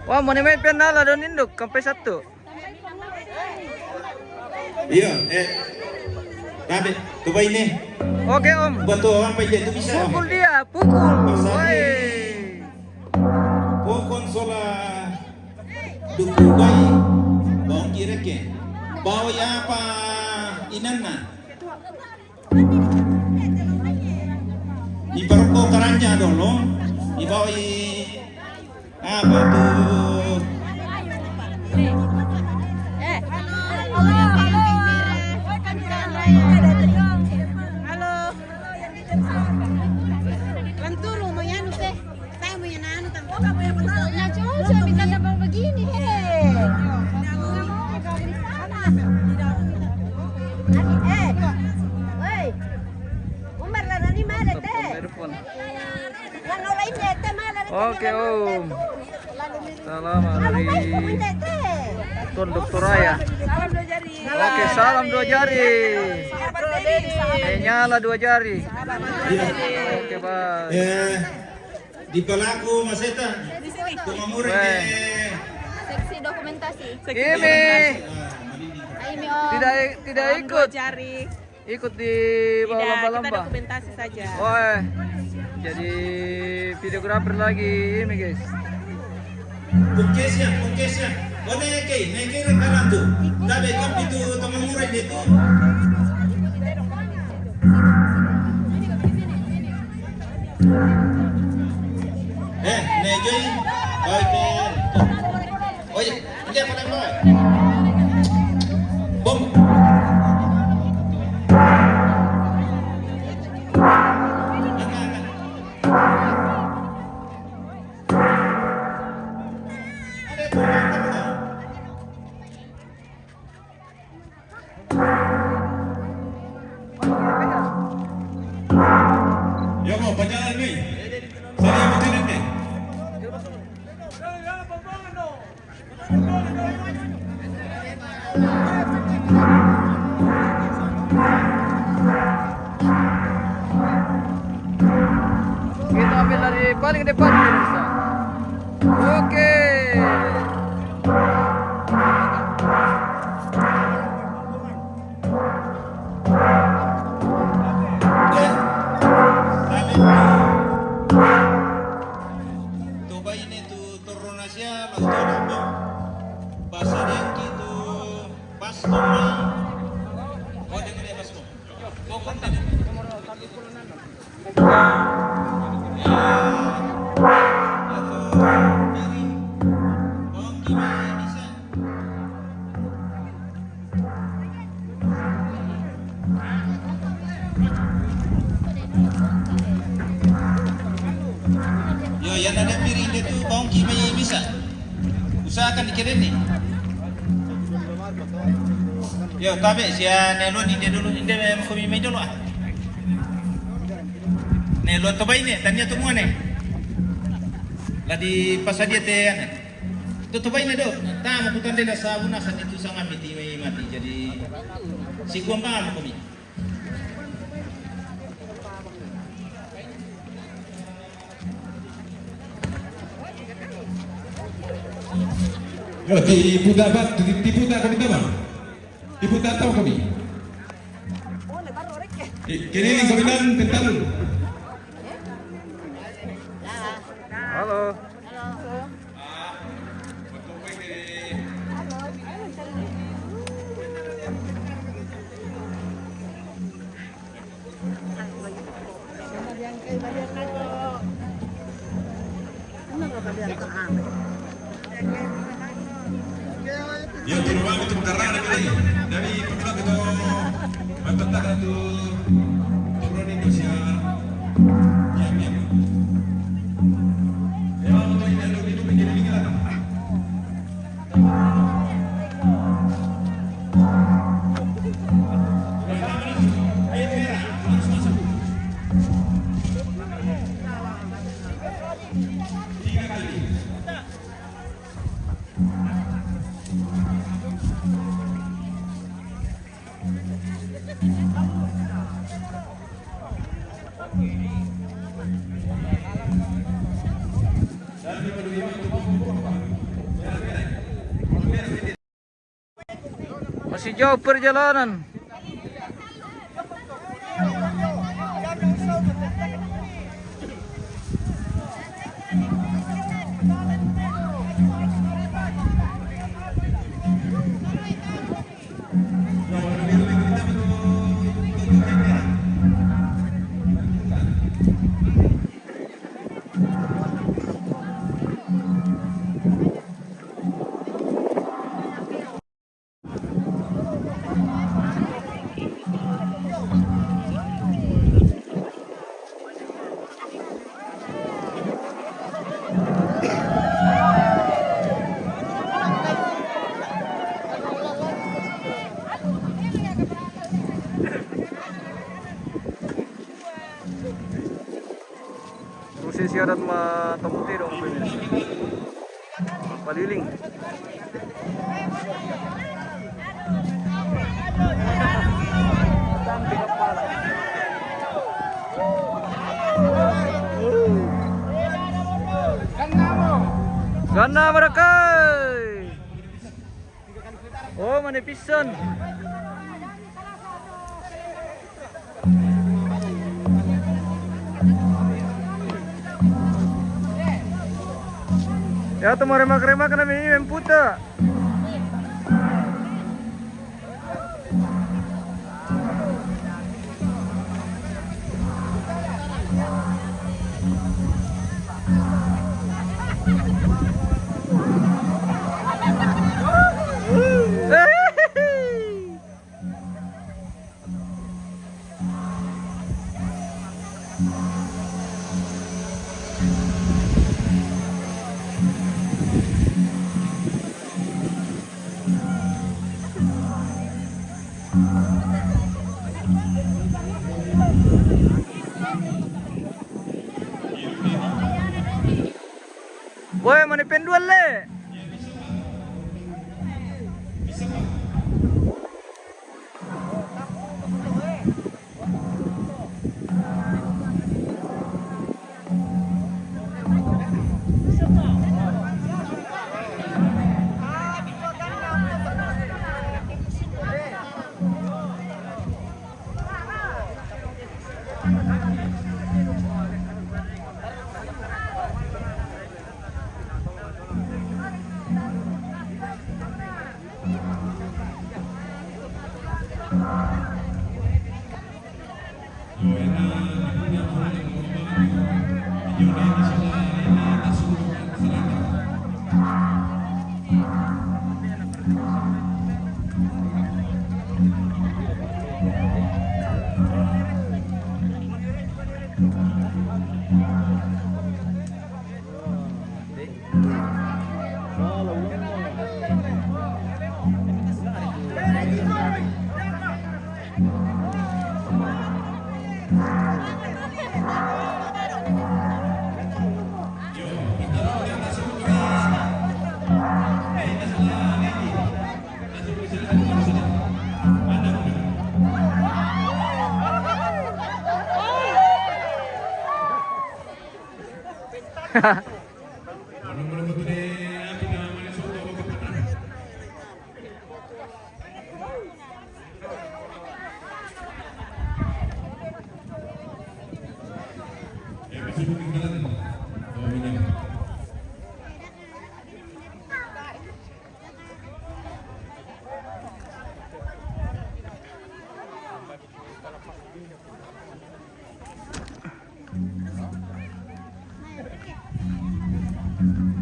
Wah, monumen penala don induk, kampai satu. Iya, eh. Tapi, coba ini. Oke, Om. Buat tuh, Om, apa itu bisa, Om? Pukul dia, pukul. Woi. Pokon sola duku bai, bawang kireke. Bawa ya apa inanna? Iparokko karanja dolo, ibawa i apa tu? Eh. Halo. Lanturu mau anu teh. Saya mau anu tang. Nah, cocok minta tambah begini, he. Eh. Woi. Umar lah nani mana teh? Oke, Om. Salam dari Tondok Toraya. Oke, salam dua jari. Eh, nyala dua jari. Oke, bye. Eh, di pelaku maseta. Tumamure ke. Seksi dokumentasi. Ini. Ini, Om. Tidak, tidak ikut. Ikut di bawah lomba-lomba. Tidak, kita dokumentasi saja. Oh, eh. Jadi videografer lagi ini, guys. Pukesnya, pukesnya. Oh, naik ke, naik ke kanan tu. Tapi kan itu teman murid itu. Eh, naik ke. Baik, eh. Oh, iya. Bom. Yo, mau pajangan ni. Saya mau sini ni. Kita ambil dari paling depan, pemirsa. Oke. Tobaine tu torrona sia, la tu torrona. Pasadiangki tu baskom mai. Oh, dengan dia baskom. Pokoknya. Ya, ya, tu, piring. Bawang kimai bisa. Yo, yang ada piring dia tu bawang kimai bisa. Usahakan dikira ni. Yo, tabe sia ne lo ni dia dulu, ni dia makomi mai dulu ah. Ne lo tobaine, tania tu muane. La di pasadia te ane. Tutupaina do, tama kutandai la sabuna sani tu sanga miti mai mati. Jadi sikuang paham kami. Yo, tipu dapat, tipu tak kami tambah. Tipu tak tahu kami. Kini kami dan tentang. Halo. Yo, tiro mami tu karana kali. Dari pemula kita mantap tak tu. Turun Indonesia. Ya, ya. Ya, untuk ini dulu itu menjadi lingkaran. Air merah harus masuk. Tiga kali. Masih jauh perjalanan. Sesi adat ma tamu te dong, pemirsa. Paliling. Ganna marakai. Oh, mane pissan. Ya, tu maremak-remak na mi memputa. Boy, mane penduan le.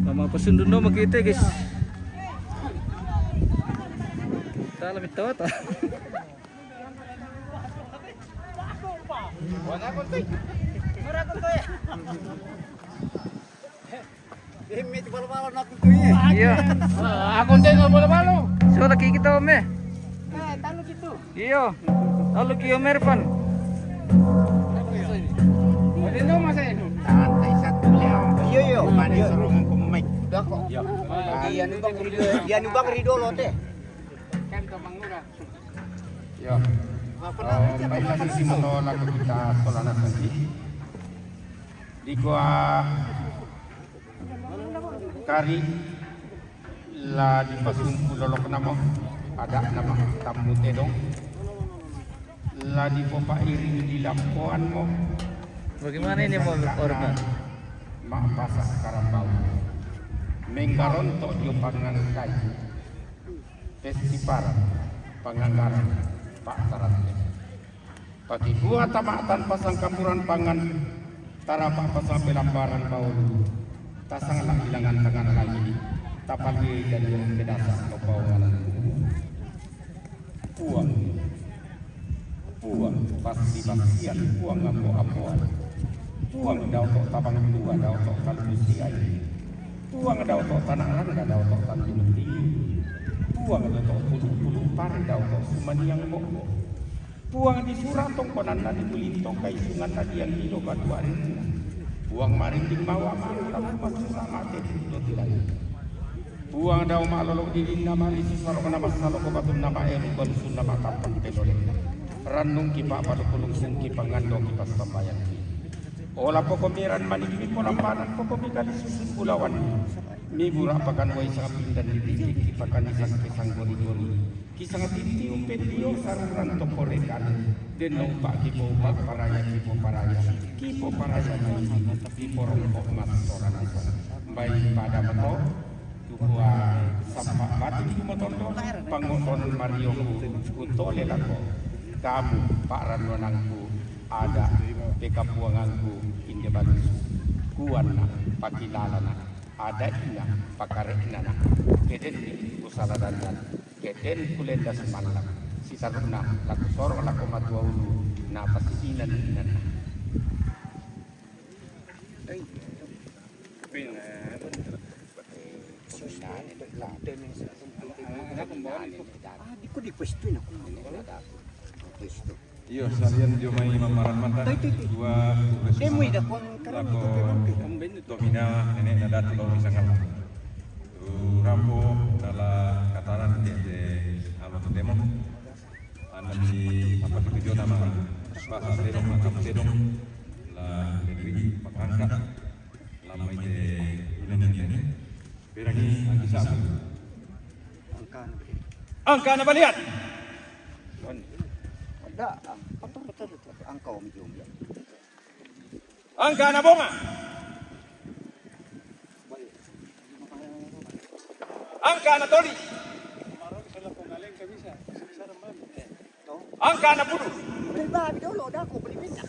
Mama pasun dulu ma kita, guys. Kita lebih tahu tak? Iya. Aku tengok balo-balo. So, laki kita, Om, eh. Iyo. Lalu ki Om Irfan. Santai satu, Leo. Iyo, iyo. Mane suruh ngomong mic. Udah kok. Iya, nu bang, iya, nu bang Rido lo teh. Kan ke Bang Lurah. Iyo. Baik, lagi si moto lagu kita sekolah nasional. Di gua kari la dipasumpu lolokna mo, ada'na ma tammu tedong, la dipopairing di lampoan mo. Bagaimana ini mau orba? Ma'pasa karambau. Menggaronto dio pangan kai. Pessiparan, panganggaran, pa'tarante. Pakikua tama'tan pasangkamburan pangan, tarapa pasang pelambaran baulu, tasangla ilangan tangan lagi, tapalui dan pedasa kepaungan. Puang, puang pasti-pastian, puang ambo-amboan, puang dautok tabang tua, dautok kalusiai, puang dautok tanah rangga, dautok tanjung tinggi, puang dautok puluh-puluh pare, dautok sumaniang boko. Puang di Suratong konanna di Bulinto, kaisunganna di Anggilo batu arinna. Puang marinding mawa malu lalu masusa mate di dulo tilai. Puang dao malolok didin nama lisu sarok nama saloko batun nama elu balusun nama tampang pelolek. Rannung kipa padukulung sung kipa ngando kipa sambayang ki. Ola poko miran manigi pola panak poko mikali susun bulawan. Mi burak pakan wai sapindan di titik kipa kanisan pisang gori-gori. Kisah titi umpe dio saruran topore kali. Den no upa kipo upa paraya kipo paraya. Kipo paraya mani kipo rongkok mas sorang asa. Baik pada meto. Tukua sampak batin kumotondo. Pangotonan marioku. Kutole lako. Kamu pak ranonangku. Ada. Pekapuanganku. Inde balusu. Kuanna. Pakilalana. Ada ina. Pakareknana. Keden. Kusala dandan. Keten kulenda sumalak. Sitaruna laku sorok laku matua ulu. Napa si inan inan. Aku di questo aku. Questo. Iyo, salian jo mai mamaran mata. Dua. Temu ida kon karena lako itu memang. Domina nenek nadatu lau misangal. Tu rampo dala kataran tiade alo tu temo. Ana di apa itu jo nama? Bahasa tedong, makam tedong. La negeri pakangka. Lama ite ina ni ni. Berani angki sabu. Angka na balian. Ada, ah, apa betul itu? Angka om jom ya. Angka na bonga. Angka na toli. Angka na pudu. Beli babi dulu, dah aku beli minyak.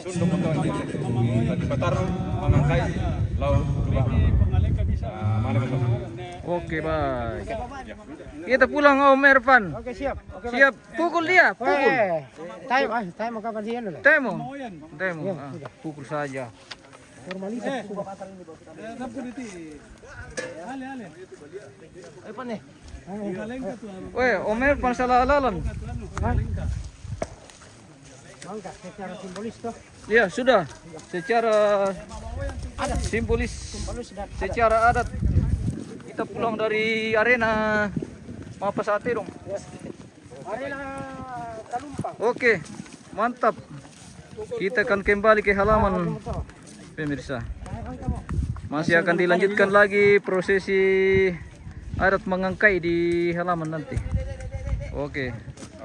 Sunduk untuk di Batarru, Mangangkai, Lau, Dua. Ah, mana betul? Oke, baik. Kita pulang, Om Ervan. Oke, siap. Oke, siap. Pukul dia, pukul. Eh, time, ah, time kapan sih, anu, lah? Temo. Temo. Iya, ah, sudah. Pukul saja. Normalisasi sudah. Eh, tapi di ti. Ale, ale. Apa nih? Weh, Om Ervan salah alalan. Hah? Mangka secara simbolis toh. Ya, sudah. Secara simbolis, secara adat, kita pulang dari arena Mapasate dong. Arena Talumpang. Oke, mantap. Kita akan kembali ke halaman, pemirsa. Masih akan dilanjutkan lagi prosesi adat mengangkai di halaman nanti. Oke.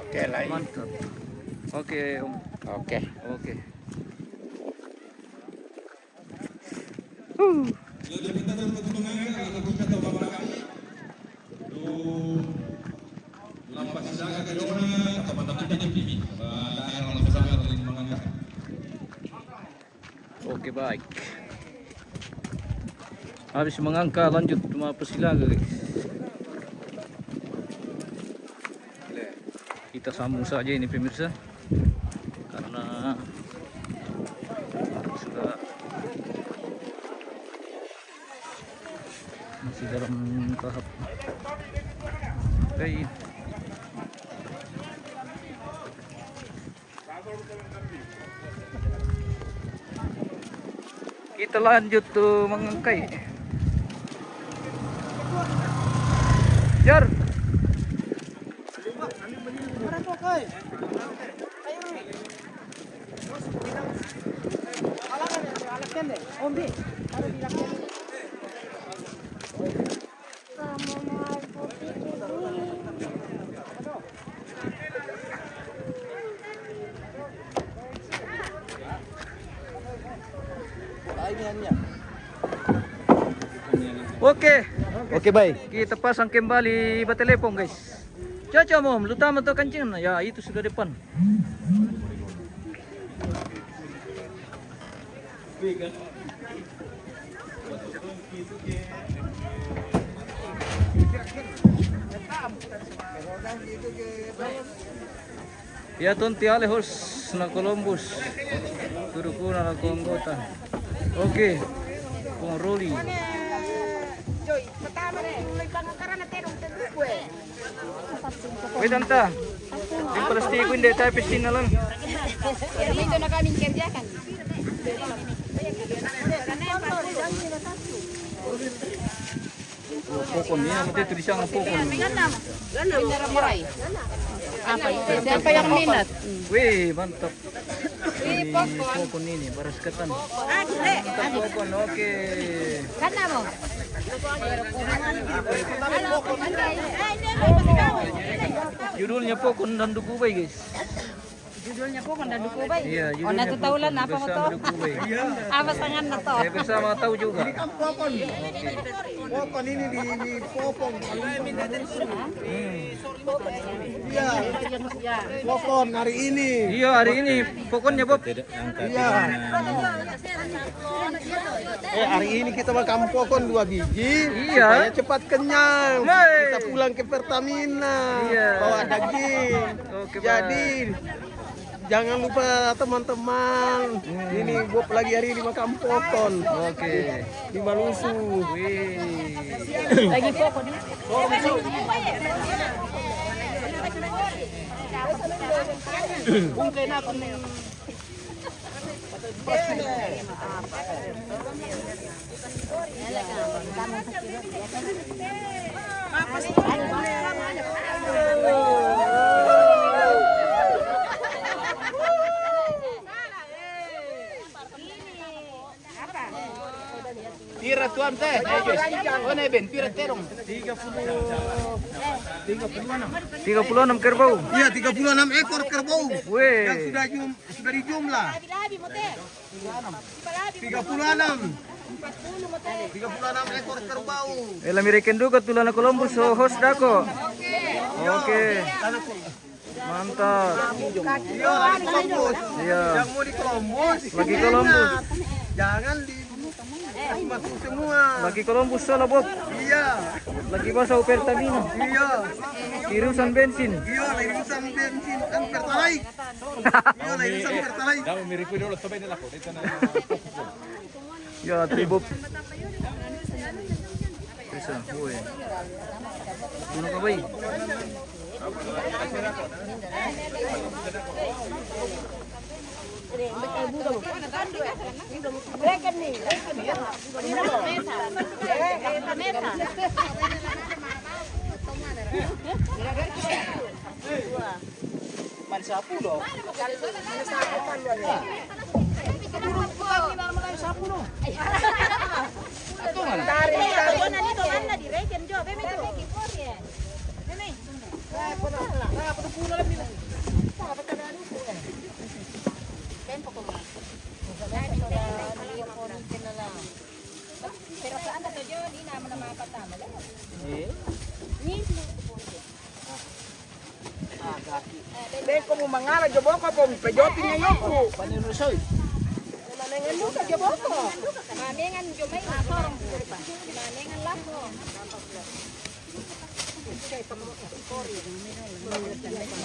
Oke, lain. Mantap. Oke, Om. Oke. Oke. Huh. Oke, baik. Habis mengangka, lanjut Mapasilaga, guys. Kita sambung saja ini, pemirsa, karena sudah masih dalam tahap. Oke. Kita lanjut tuh mengangkai. Jar. Oke. Oke, baik. Kita pasang kembali batelepon, guys. Caca, Mom, lu tamat tuh kencing. Ya, itu sudah depan. Ya, tonti ale host na Columbus. Turukuna na anggota. Oke. Kong Roli. Wait, anta. Yung plastic ko, hindi tayo piscina lang. Dito na kami kerjakan. Oh, pokon. Yan ang tulisan ng pokon. Maray. Apa itu? Siapa yang minat? Wih, mantap. Ini pokon ini, baras ketan. Mantap pokon, oke. Kan apa? Judulnya pokon dan duku bay, guys. Judulnya pokon dan duku bay. Iya, judulnya pokon. Oh, nanti tahu lah apa mau tahu. Apa sangan na to? Saya bersama tahu juga. Ini kan pokon. Pokon ini di, di pokon. Iya. Pokon hari ini. Iya, hari ini. Pokoknya, Bob. Iya. Eh, hari ini kita makan pokon dua biji, iya, supaya cepat kenyang. Woi. Kita pulang ke Pertamina, iya, bawa daging. Oke, Pak. Jadi, jangan lupa, teman-teman. Hmm. Ini Bob lagi hari ini makan pokon. Oke. Di Malusu. Wih. Lagi pokon. Pira tuan teh? Eh, Jus. Oh, ne ben, pira terong? Tiga puluh, tiga puluh enam. Tiga puluh enam kerbau. Iya, tiga puluh enam ekor kerbau. Weh. Yang sudah jum-, sudah dijumlah. Tiga puluh enam. Tiga puluh enam ekor kerbau. Eh, la mi reken duka tulana Columbus, so host dako. Oke. Mantap. Iya, lagi Columbus. Iya. Yang mau di Columbus, lagi Columbus. Ingat, jangan di, masuk semua. Lagi Columbus sola, Bob. Iya. Lagi basah Pertamina. Iya. Kirusan bensin. Iya, kirusan bensin dan Pertalite. Iya, kirusan Pertalite. Damo mi review dulu, coba ini laku. Dia sana. Ya, tibop. Bisa, woi. Mana kau, bay? Man sapu lo. Pero saan na to, John? Di naman na mapatama. Eh? Ni? Ah, gaki. Ben, ko mo mangala jo boko, ko mo pejotin na yoku. Panin Rusoy. Mamengan luka jo boko. Mamengan jo mai. Mamengan lako.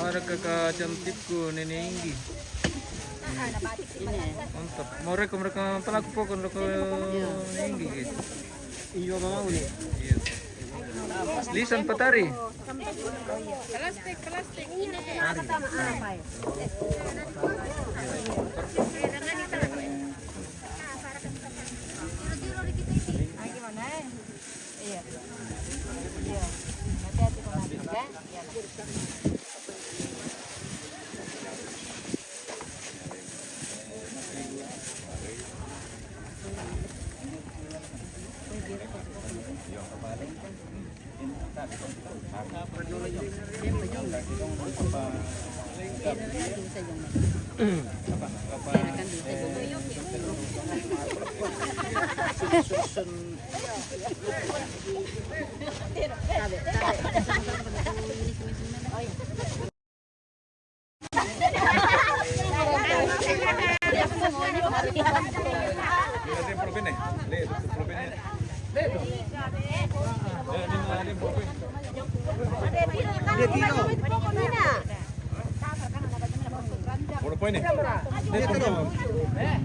Ada kakak cantikku, Nenek Inggi. Mantap. Mau reko mereka pelaku pokok reko Nenek Inggi, guys. Iyo, mau ni. Iya. Lisan patari. Plastik, plastik. Ini. Gimana, eh? Iya. Iya. Hati-hati kalau masuk, ya. Iya.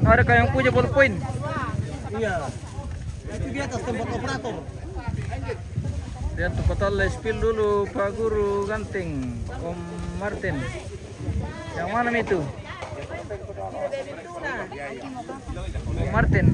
Ada kayong punya ballpoint? Iya. Itu di atas tempat operator. Dia tempat Allah spill dulu, Pak Guru Ganteng, Om Martin. Yang mana itu? Martin.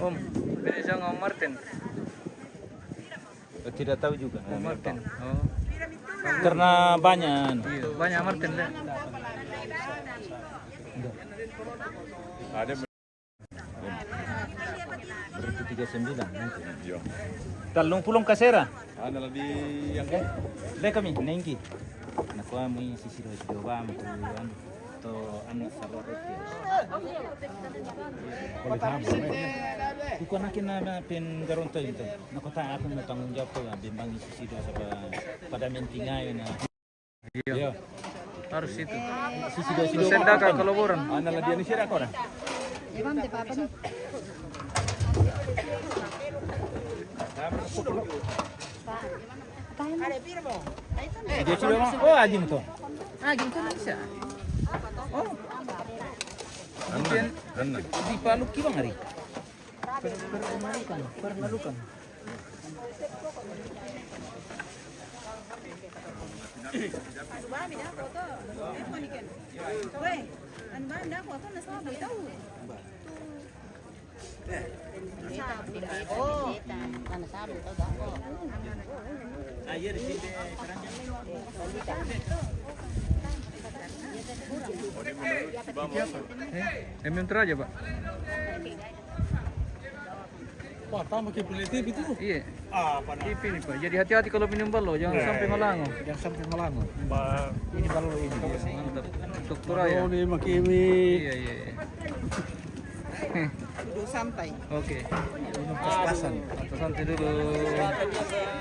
Om, bini siya Om Martin. Tidak tahu juga. Om Martin. Oh. Karena banyak, anu. Iya, banyak Martin deh. Ada. Berarti tiga sembilan mungkin. Iya. Tallung pulong kasera. Ana la di yang ke? Deh kami, nengki. Nakuami sisi dua coba, anu, to anu sabar. Kuko nakin na pin garonto itu. Nakota aku mau tanggung jawab tuh, bimbang sisi dua sama pada mentingai na. Iya. Iya. Harus itu. Sisi dua sisi. Sedaka kolaboran. Ana la dia ni sira kora. Iwan de papa ni. Dia sudah mau. Oh, ajim tuh. Ajim tuh bisa. Oh. Aman. Di Palu kibang hari. Pernalukan, pernalukan. Eh, M M teraja, Pak. Wah, tambah ke P L T V itu. Iya. Apa na? Ini, Pak. Jadi hati-hati kalau minum balo, jangan sampai malango. Jangan sampai malango. Ini balo ini. Iya, mantap. Dokter ya. Oh, ini makimi. Iya, iya, iya. Duduk santai. Oke. Minum pas-pasan. Santai dulu.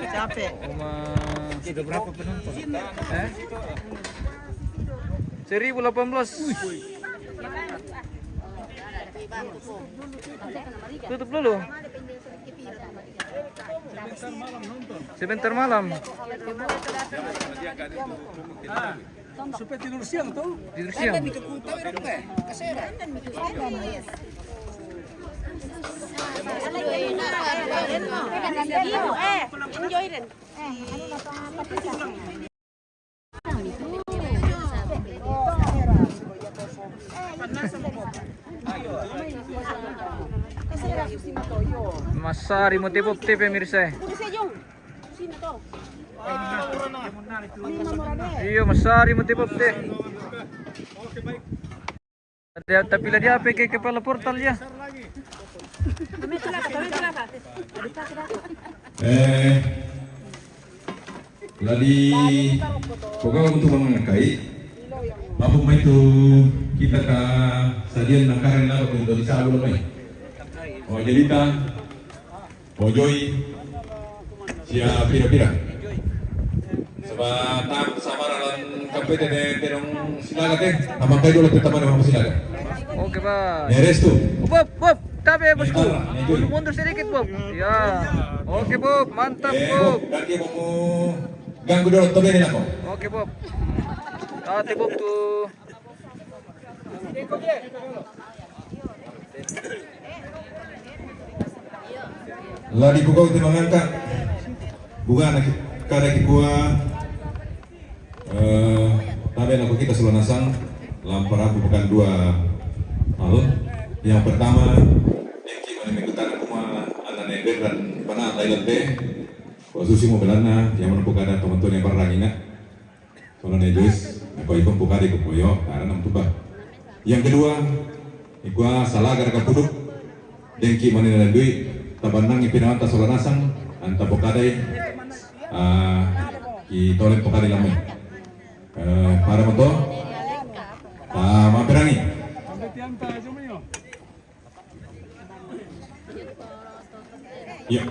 Capek. Oma. Sudah berapa penonton? Eh? Seribu delapan belas. Tutup dulu. Sebentar malam. Supaya tidur siang tuh. Tidur siang. Masari mo tipop tipe mirse. Iyo, masari mo tipop te. Dia, tapi lah dia pakai kepala portal ya. Eh, la di pokoknya untuk mengakai. Bapak mai tu kita ka sadian nakaran na ko Indonesia belum mai. Oh, jadi ta Ojoi, sia pira-pira. Sama tam sama lan kapete de terong Silaga te. Sama kai dulu pertama de Silaga. Oke, Pak. Neres tu. Bob, Bob, tabe bosku. Mundur, mundur sedikit, Bob. Ya. Oke, Bob, mantap, Bob. Dan dia mau ganggu dulu, tobe ni lako. Oke, Bob. Ate, Bob tu. La di pukau te mangangka. Bukan kada kikua. Eh, tabe nako kita Sola Nasang. Lampara bukan dua hal. Yang pertama, yang kima ni mengutana kuma ana ne berdan pana Thailand te. Ko susi mo belana, yang mana bukan ada teman-teman yang berang ina. Sono ne Joyce, ko ipon ko kari ko koyo, karena nam tuba. Yang kedua, ikua salaga ka puduk, dengki mani na dui, tabanang ipinawanta Sola Nasang, anta pokadai, ah, i tolem pokadai lamai. Eh, para moto, ah, maperangi. Iya.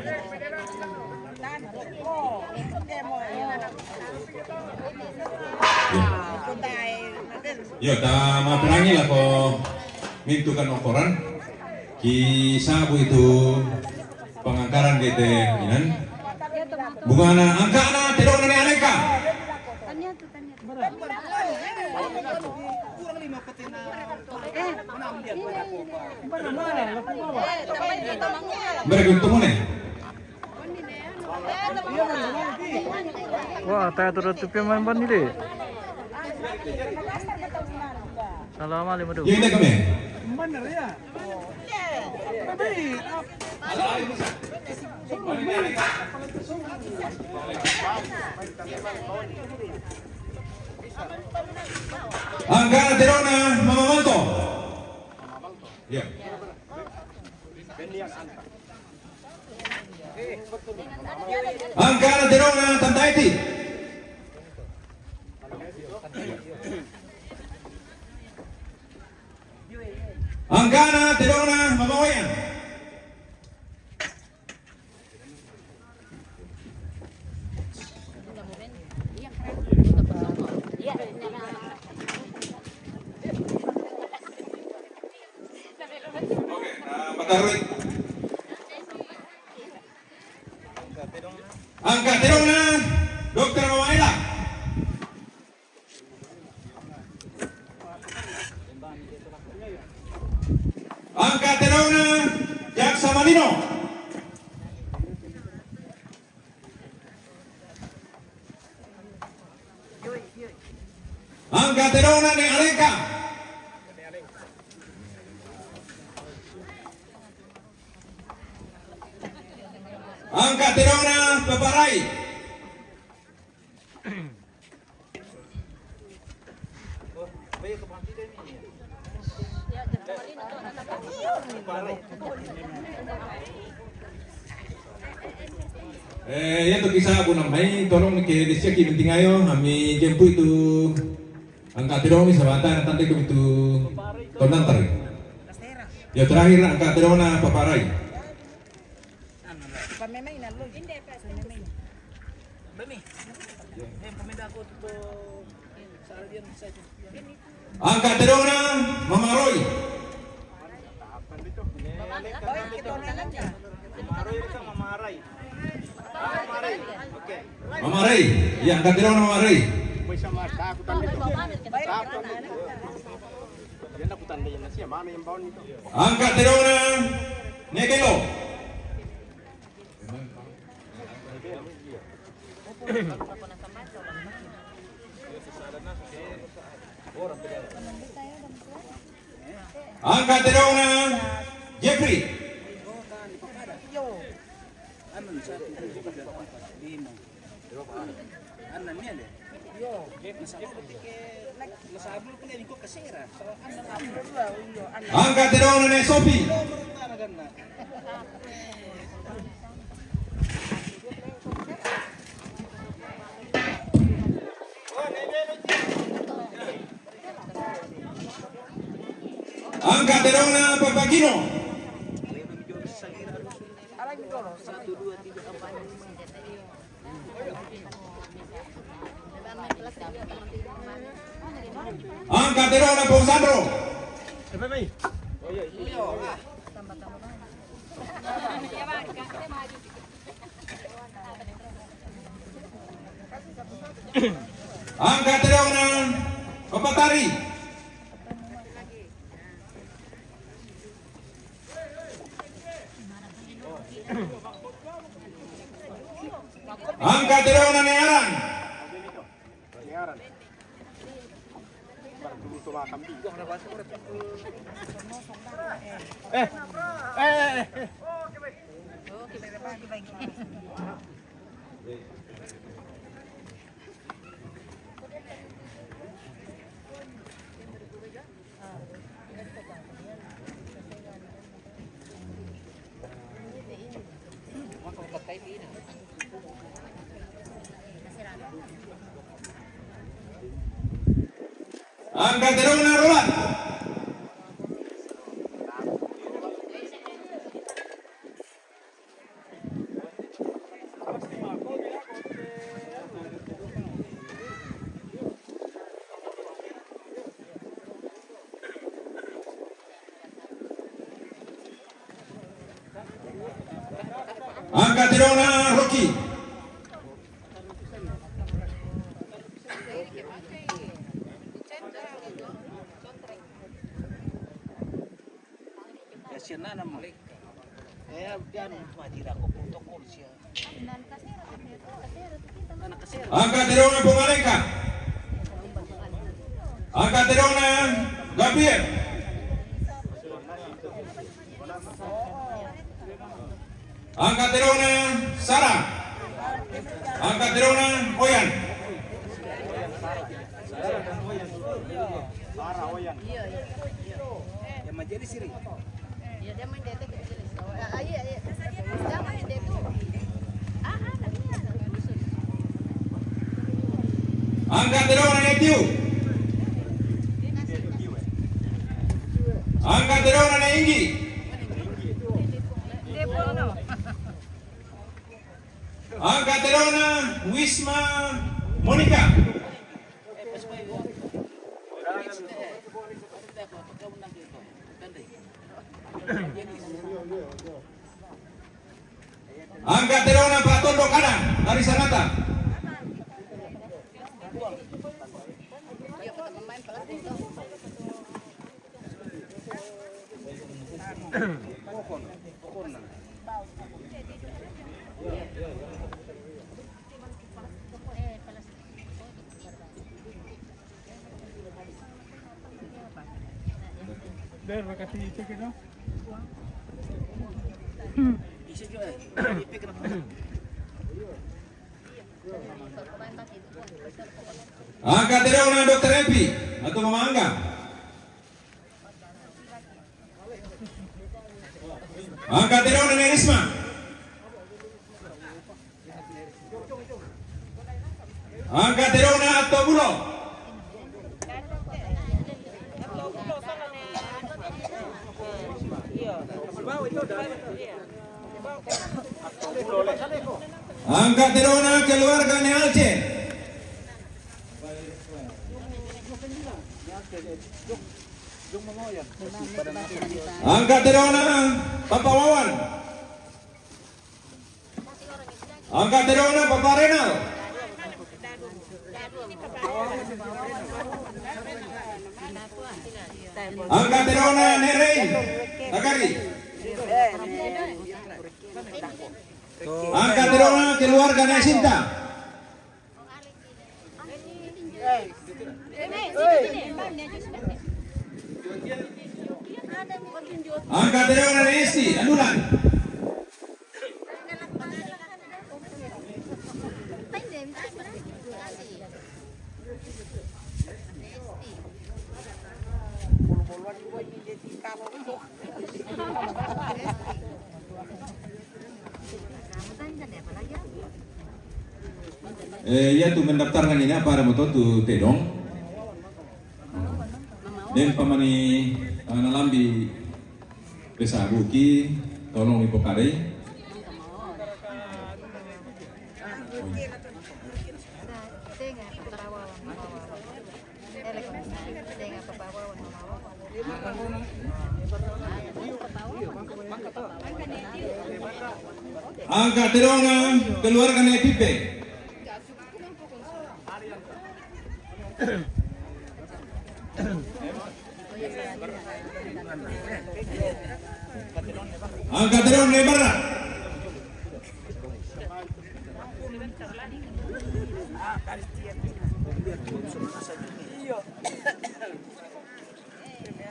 Iyo, ta maperangi lako mintu kan okoran. Ki sabu itu pangangkaran kete inan. Bungana angkana tedong nane aleka. Mereka tumune. Wah, taya tu ratu pia main ban ni de. Salam alaikum, aduh. Yang dah kami. Angkana tedong na Mama Malto. Ya. Angkana tedong na Tanta Eti. Angkana tedong na Mama Wayan. Oke, na, matarui. Angka tedong na Dokter Mama Ela. Angka tedong na Jaksa Malino. Angka tedong na Neng Alengka. Angka tedong na Paparai. Eh, ya tu kisah aku namai, tolong ni ke disia ki penting ayo, kami jemput itu angka tedong ni sabata, nanti kami tu tonang tari. Ya terakhir angka tedong na Paparai. Angka tedong na Mama Roy. Mama Roy. Ya, angka tedong na Mama Roy. Angka tedong na Nekelo. Angka tedong na Jeffrey. Angka tedong na Nek Sopi. Angka tedong na Papakino. Angka tedong na Pong Sandro. Angka tedong na Papatari. Angka tedong na Nearan. Eh, eh, eh, eh. Angka tedong na Roland. Dona Rocky. Angka terona Pongalengka. Angka terona Gabriel. Angka terona Sarah. Angka terona Oyan. Sarah Oyan. Yang menjadi siri. Iya, dia main D T kecil. Oh, ah, iya, iya. Jangan D T. Ah, ah, tapi ada khusus. Angka terona Netiu. Angka terona Neinggi. Angka terona Wisma Monica. Angka terona Pak Tondo Kadang dari Sanata. Angka terona Dokter Epi atau Mama Angga. Angka terona Nerisma. Angka terona Atto Bulo. Angka terona keluarga Nealce. Angka terona Papa Wawan. Angka terona Papa Renal. Angka terona Nerei Takari. Angka terona keluarga Nesinta. Angka terona Nesi Anulan. Eh, iya tu mendaftarkan ini apa ada motor tu tedong. Den pamani, eh, nalambi pesa buki, tolong ipo kadai. Angka terona keluarga Nepipe. Angka terona Nebarra.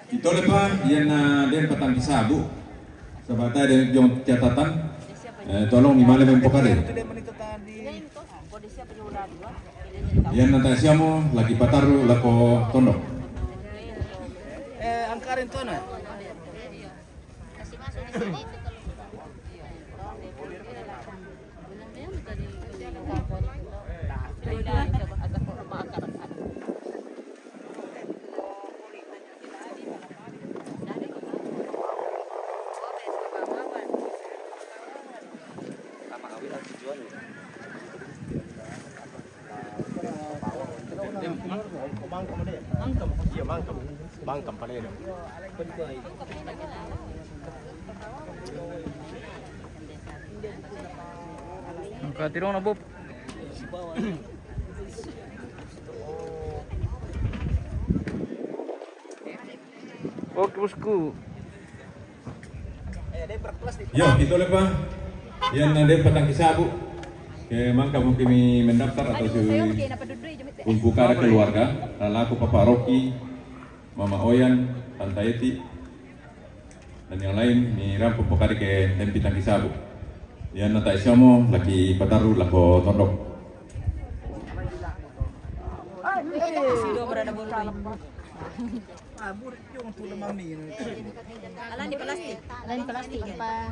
Ito lepa, iyan na den patang kisabu. Sabata den jong catatan. Eh, tolong ni male mempokade. Iyan na ta siamo lagi pataru lako tondok. Eh, angkarin to na. Mangkam, iya, mangkam. Mangkam pale do. Katirong na, Bob. Oke, bosku. Yo, kita lepas. Yang ada petang kisabu. Ke mangka mungkin mi mendaftar atau si kumpul kada keluarga, lalaku Papa Rocky, Mama Oyan, Tanta Eti, dan yang lain, mi rampo pokari ke tempi tangki sabu. Yang nata isomo, laki pataru, lako tondok. Alan di plastik. Alan di plastik, pa.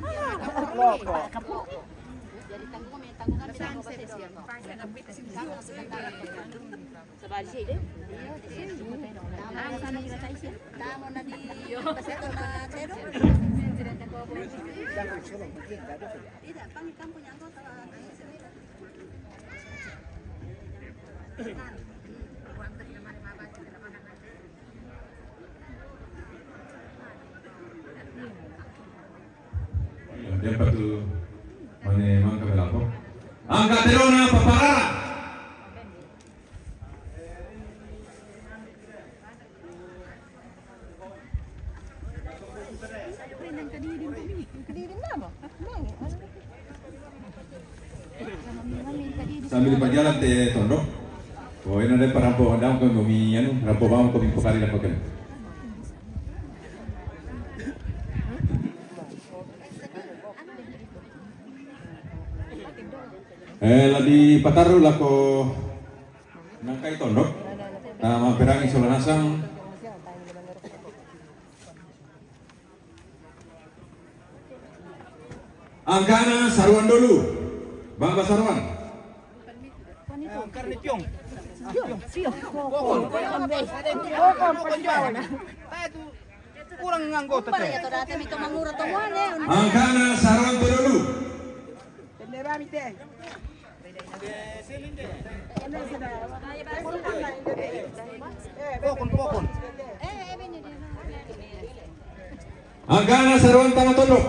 Kapuk. Jadi tanggungan, tanggungan. Dia patu mane mangka belapo. Angka terona paparara. Sambil berjalan te tondok. Oh, ini ada parampo dam ko mi anu, rampo bam ko mi pokari la ko ken. Eh, la di pataru lako nangkai tondok. Nah, mamperangi sola nasang. Angkana saruan dulu. Bamba saruan. Angkana ni piong. Piong, piong. Kokon. Kokon, kokon, kokon. Kurang anggota te. Angkana saruan dulu. Pokon, pokon. Angkana saruan tanga tondok.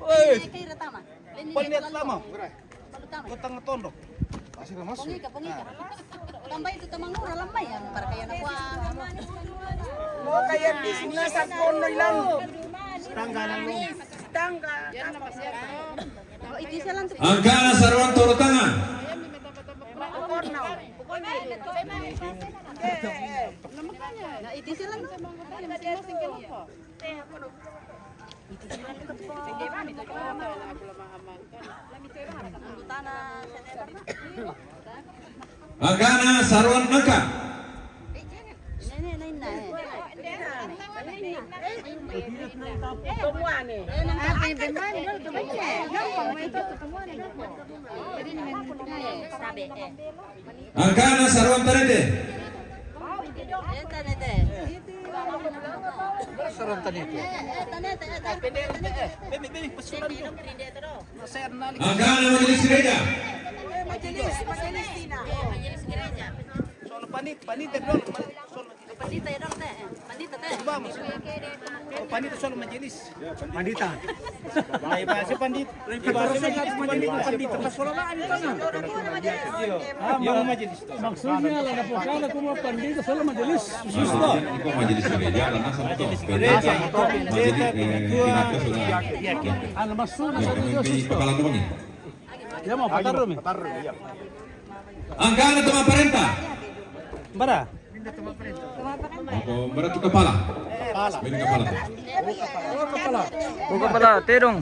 Woi. Panitia tama. Kotang tondok. Asira masuk. Pongi ka, pongi ka. Tambah itu tamang murah lamai ya, para kaya na kuah. Mau kaya bisnis sa kono ilang. Tangga nang. Tangga. Oh, itu jalan tuh. Angkana saruan toro tanga. Nah, itu jalan tuh. Angkana saruan angka. Angkana saruan tanete. Saruan tanete. Angkana majelis gereja. Majelis, majelis tina. Sono panit, panit dong. Pandita ya dong te. Pandita te. Coba mas. Oh, panit sono majelis. Pandita. Nah, iba si pandit. Iba si majelis, pandita. Pandita. Pas sola maan itu na. Iyo. Iyo, majelis. Maksudnya la na pokala kuma pandita sola majelis. Maksudnya iko majelis gereja, la na sama to. Majelis gereja. Majelis, eh, pinaka sola. Ana maksudnya sola majelis. Kepala doang ya? Ya mau patar dulu mi. Angkana toma parenta. Bara. Ako bara tu kapala. Kapala. Bini kapala tu. Kapala. Buka pala, tedong.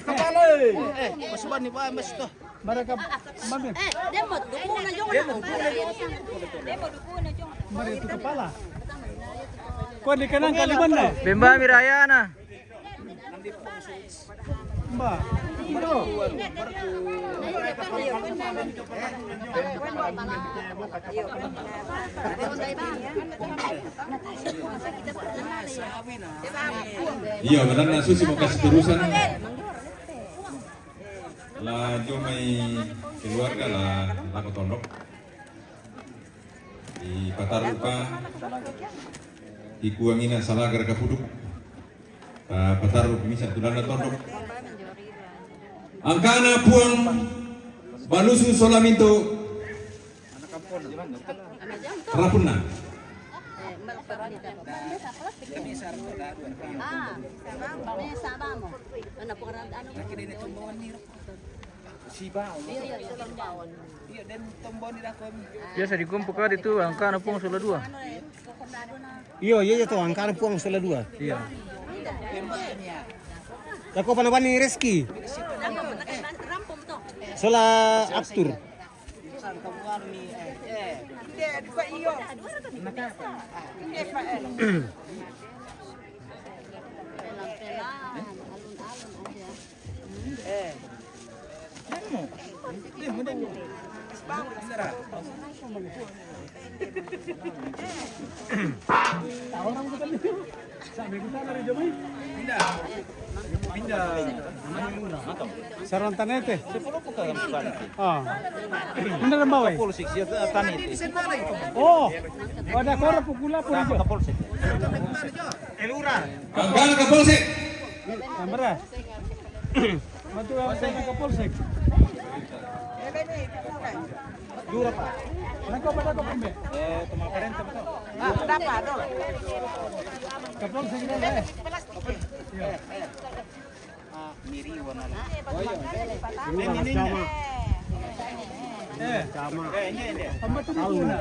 Kapala. Eh, pasuban ni ba mas to. Bara ka mami. Bara tu kapala. Kau di kanan kaliban na. Bemba mirayana. Ba. Iya, badan na susi mau kasih terusan. La jo mai keluarga la, lako tondok. Di patarupa. Di kuang ina salagar ka huduk. Pa-, pataru' misa' tu landa tondok. Angkana Puang Balusu Solaminto Rapunna. Biasa dikumpul kali tu angkana Puang sola dua. Iyo, iyo, iyo, to, angkana Puang sola dua. Iya. Yako pana bani Reski. Sola Artur. Sarang Tanete. Ah. Ini dalam bawah. Oh. Ada korang pukul apa? Kapolsek. Angkana Kapolsek. Tambara. Matu angkana Kapolsek. Dura, Pak. Nako pada ko pembe. Eh, tuma parenta, betul. Ah, berapa, Dol? Kapolsek ini, eh. Iya. Ah, miri warna. Eh, ini, ini. Eh. Sama. Eh, ini, ini. Tambah tu dulu.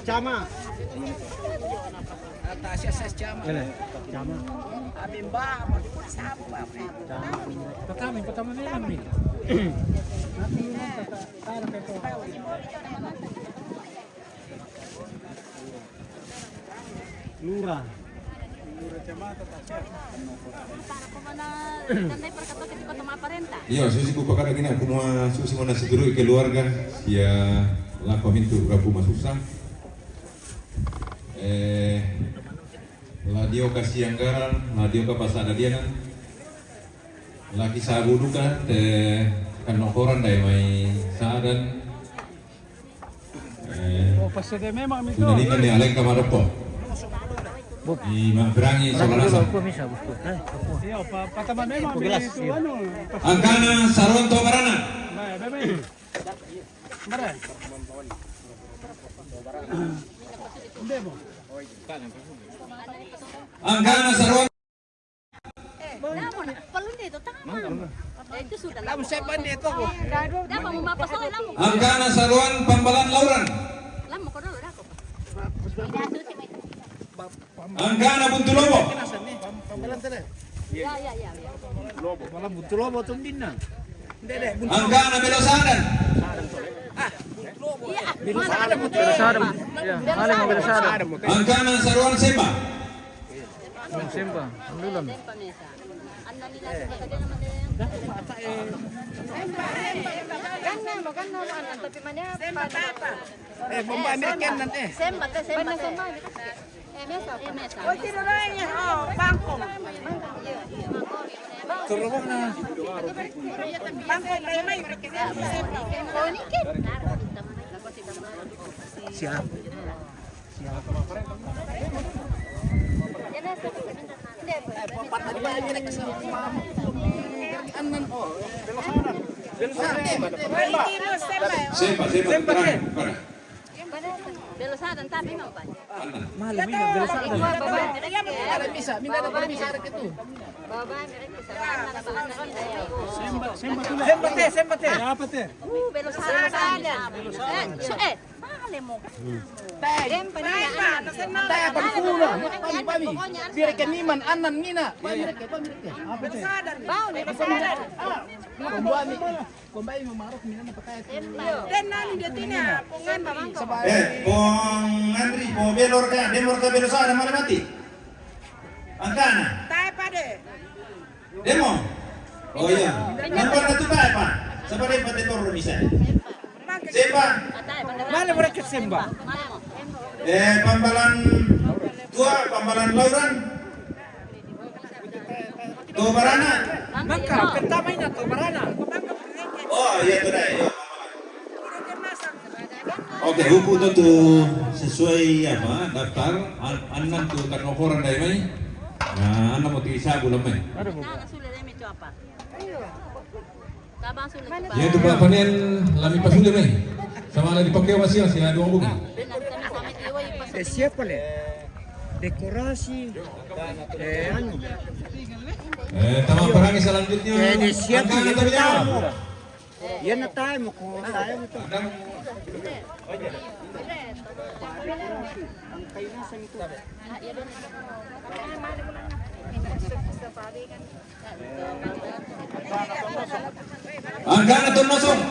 Cama. Cama. Pertama, pertama memang ni. Lura. Iyo, sisi ku pakada gina, kumua susi mana situru keluarga sia lako mintu rapu masusa. Eh, la dioka sianggaran, la dioka pasada dianan. Laki sabu duka te kanokoran dai mai sadan. Eh, oh, pas dia memang itu. Sudah ni kan dia alek kamar apa? Di Mak Berangi, Saudara. Aku bisa, bosku. Eh, aku. Iya, pa-, patama memang itu, anu, pas angkana Saronto Barana. Nah, bebe. Barana. Ndemo. Angkana Saronto. Angkana Saruan Pambalan Lauran. Angkana Buntulobo. Pambalan tele. Iya, iya, iya, iya. Buntulobo tumbinna. Angkana Belosadan. Belosadan. Iya, Belosadan. Angkana Saruan Semba. Semba, alhamdulillah. Eh, bomba American nanti. Semba, semba, semba. Oh, tidak lain ya. Oh, bangkong. Bangkong kayak main. Siap. Semba, semba, semba. Belosadan tapi memang banyak. Malu, malu, Belosadan. Ada bisa, minta ada bisa ada itu. Semba, semba, semba, semba. Apa teh? Uh, Belosadan. Eh, su-, eh, Teh, pami, pami. Biar ke niman, anan nina. Pami reke, pami reke. Apa teh? Bau ni, belosadan. Kombai mi, kombai mi marok mina na pakai. Den nani dia tina, pongan. Eh, pongan ri, po belor ka, demor ka Belosadan mana mati? Angkana. Tae pade. Demo. Oh iya. Nampak na tu tae pa. Sapa de pate toro bisa. Semba. Mana mereka semba? Eh, Pambalan Tua, Pambalan Lauran. Tobarana. Mangka, pertama ini Tobarana. Oh, iya, benar, iya. Oke, buku tentu sesuai apa, daftar. An-, annan tu kan okoran dai mai. Nah, annan mau tiga sabu lamai. Ada buku. Nah, sudah dai mai tu apa? Tabang sudah tu. Ya, tu Pak Panen lami pasule mai. Sama ada dipakai masih, masih ada dua buku. Benar, kami sama dia, wah, pas. Eh, siapa le? Dekorasi. Eh, anu. Eh, taman perangai selanjutnya. Eh, dia siap, angka dia tahu. Dia nak tahu, mau kau tahu. Angka na Tonnosong.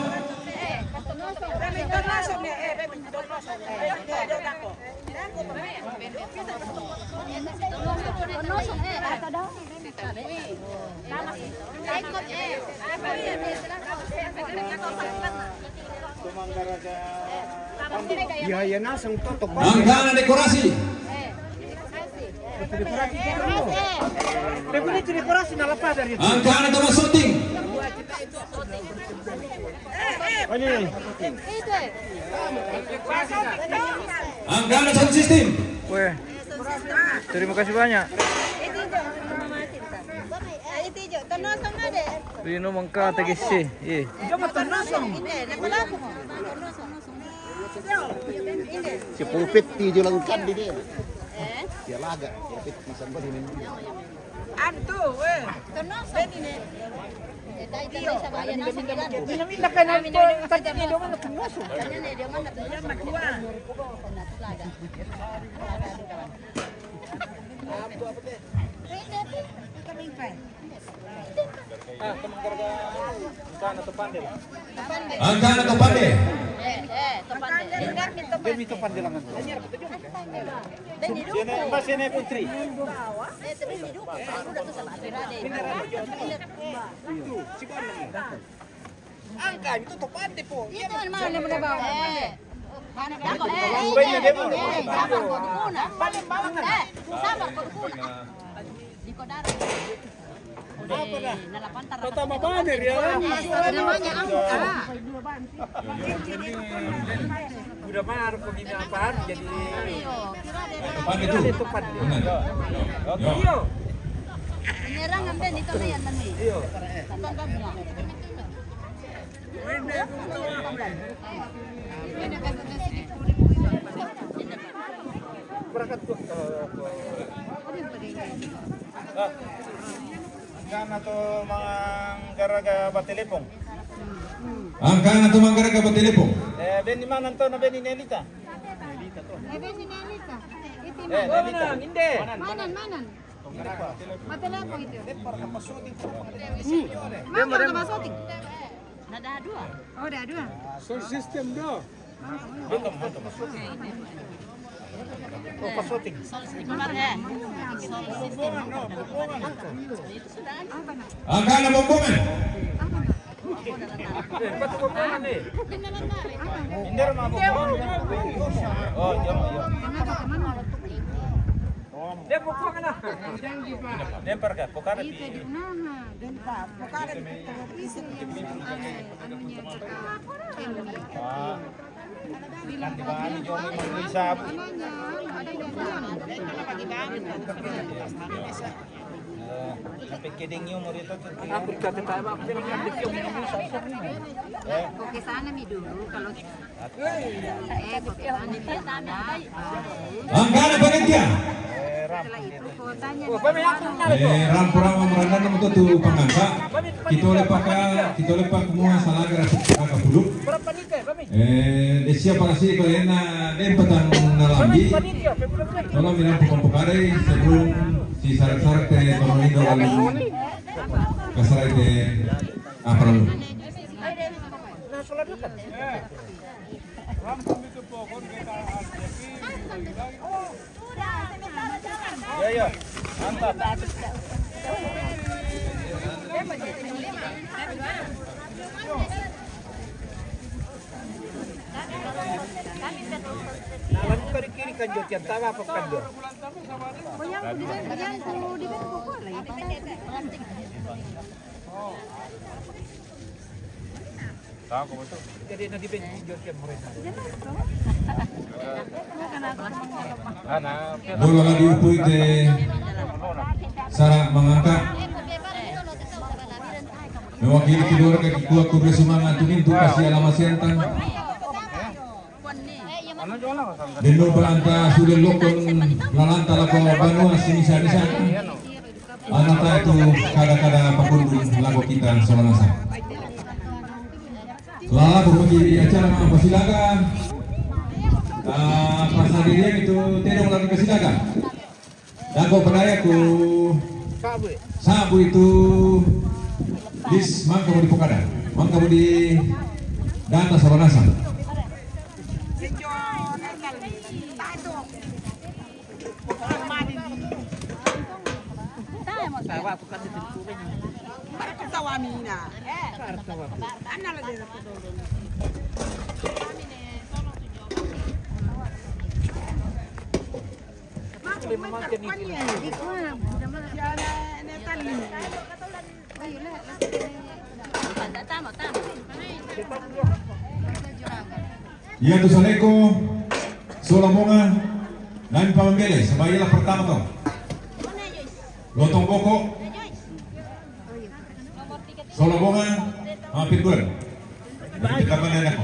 Iya, iya, nasang toto. Angka na Dekorasi. Dekorasi, dekorasi na lepas dari itu. Angka na Tomas Soting. Ini. Angka na sound system. Weh. Terima kasih banyak. Rino mangka tegesi. Eh. Si Pupit di julang kan di dia. Dia laga, Pupit masang bodi ni. Antu, weh. Minum indah kan antu, tadi ni dia mana kenapa? Dia matua. Angka na Topande. Angka na Topande. Demi Topande langan. Sini, Mbak, sini, Putri. Angka itu Topande po. Iya, mana yang benar, Bang? Eh. Mana, Bang? Eh, eh, eh, sabar, kau dukuna. Paling bawah kan? Eh, sabar, kau dukuna. Di kodar. Apa dah? Kota Mabane, ya. Namanya angka. Udah marah kok gini apaan jadi. Apa itu? Itu pan. Benar. Iyo. Penyerangan dan itu yang nami. Iyo. Tanda bilang. Berangkat tuh. Ah. Angka na Tomanggaraga batelepong. Angka na Tomanggaraga batelepong. Eh, beni mana to na beni Nelita? Eh, beni Nelita. Iti eh, mana? Nelita. Manan, manan. Batelepong itu. Hmm. Mana ada masoting? Nada dua. Oh, ada dua. Sound system do. Mantap, mantap. Oh, pas syuting. Sound system, eh. Sound system. Angka na Bombongan. Eh, batu Bombongan ni. Indra ma Bombongan. Oh, jauh, jauh. Dia pokoknya. Dia pergi, pokoknya di. Dia pokoknya di. Anunya, ah. Bilang, bilang, bilang. Anunya, ada yang bilang. Eh, sampai kedingnya umur itu tuh. Oke, sana mi dulu, kalau Angka na Panitia. Eh, rampurama marandana mo to tu pangangka. Kita lepa ka, kita lepa ka mua salaga ra ka pulu. Eh, de sia pa kasi ko ena dempatan na lambi. Tolong bilang pukul-pukul sebelum si sarak-sarak te tolong indo lalu. Kasarai te apa lalu. Ya, ya. Mantap. Nah, lalu kiri-kiri. Kan jo tiang tara apa kan jo. Jadi na di ben jo tiang mereka. Bola lagi upui te sara mangangka. Mewakili keluarga kikua kurre sumanga tumintu kasi alama siantan. Denu balanta sudah lokon lalanta lako banua sinisa-nisa. Anata itu kada-kada pakundun lako kita samanasa. Lah, pemaki acara mangkasilaga. Ah, pas nadirian itu tedong lagi kasilaga. Dako padaya ku sabu itu dis mangka mo di pokada. Mangka mo di data sabanasa. Ia tu saleko, sola monga, nani pamambele, sabab ialah pertama to. Lotong boko, sola monga, hampir dua. Jadi kita mana dah?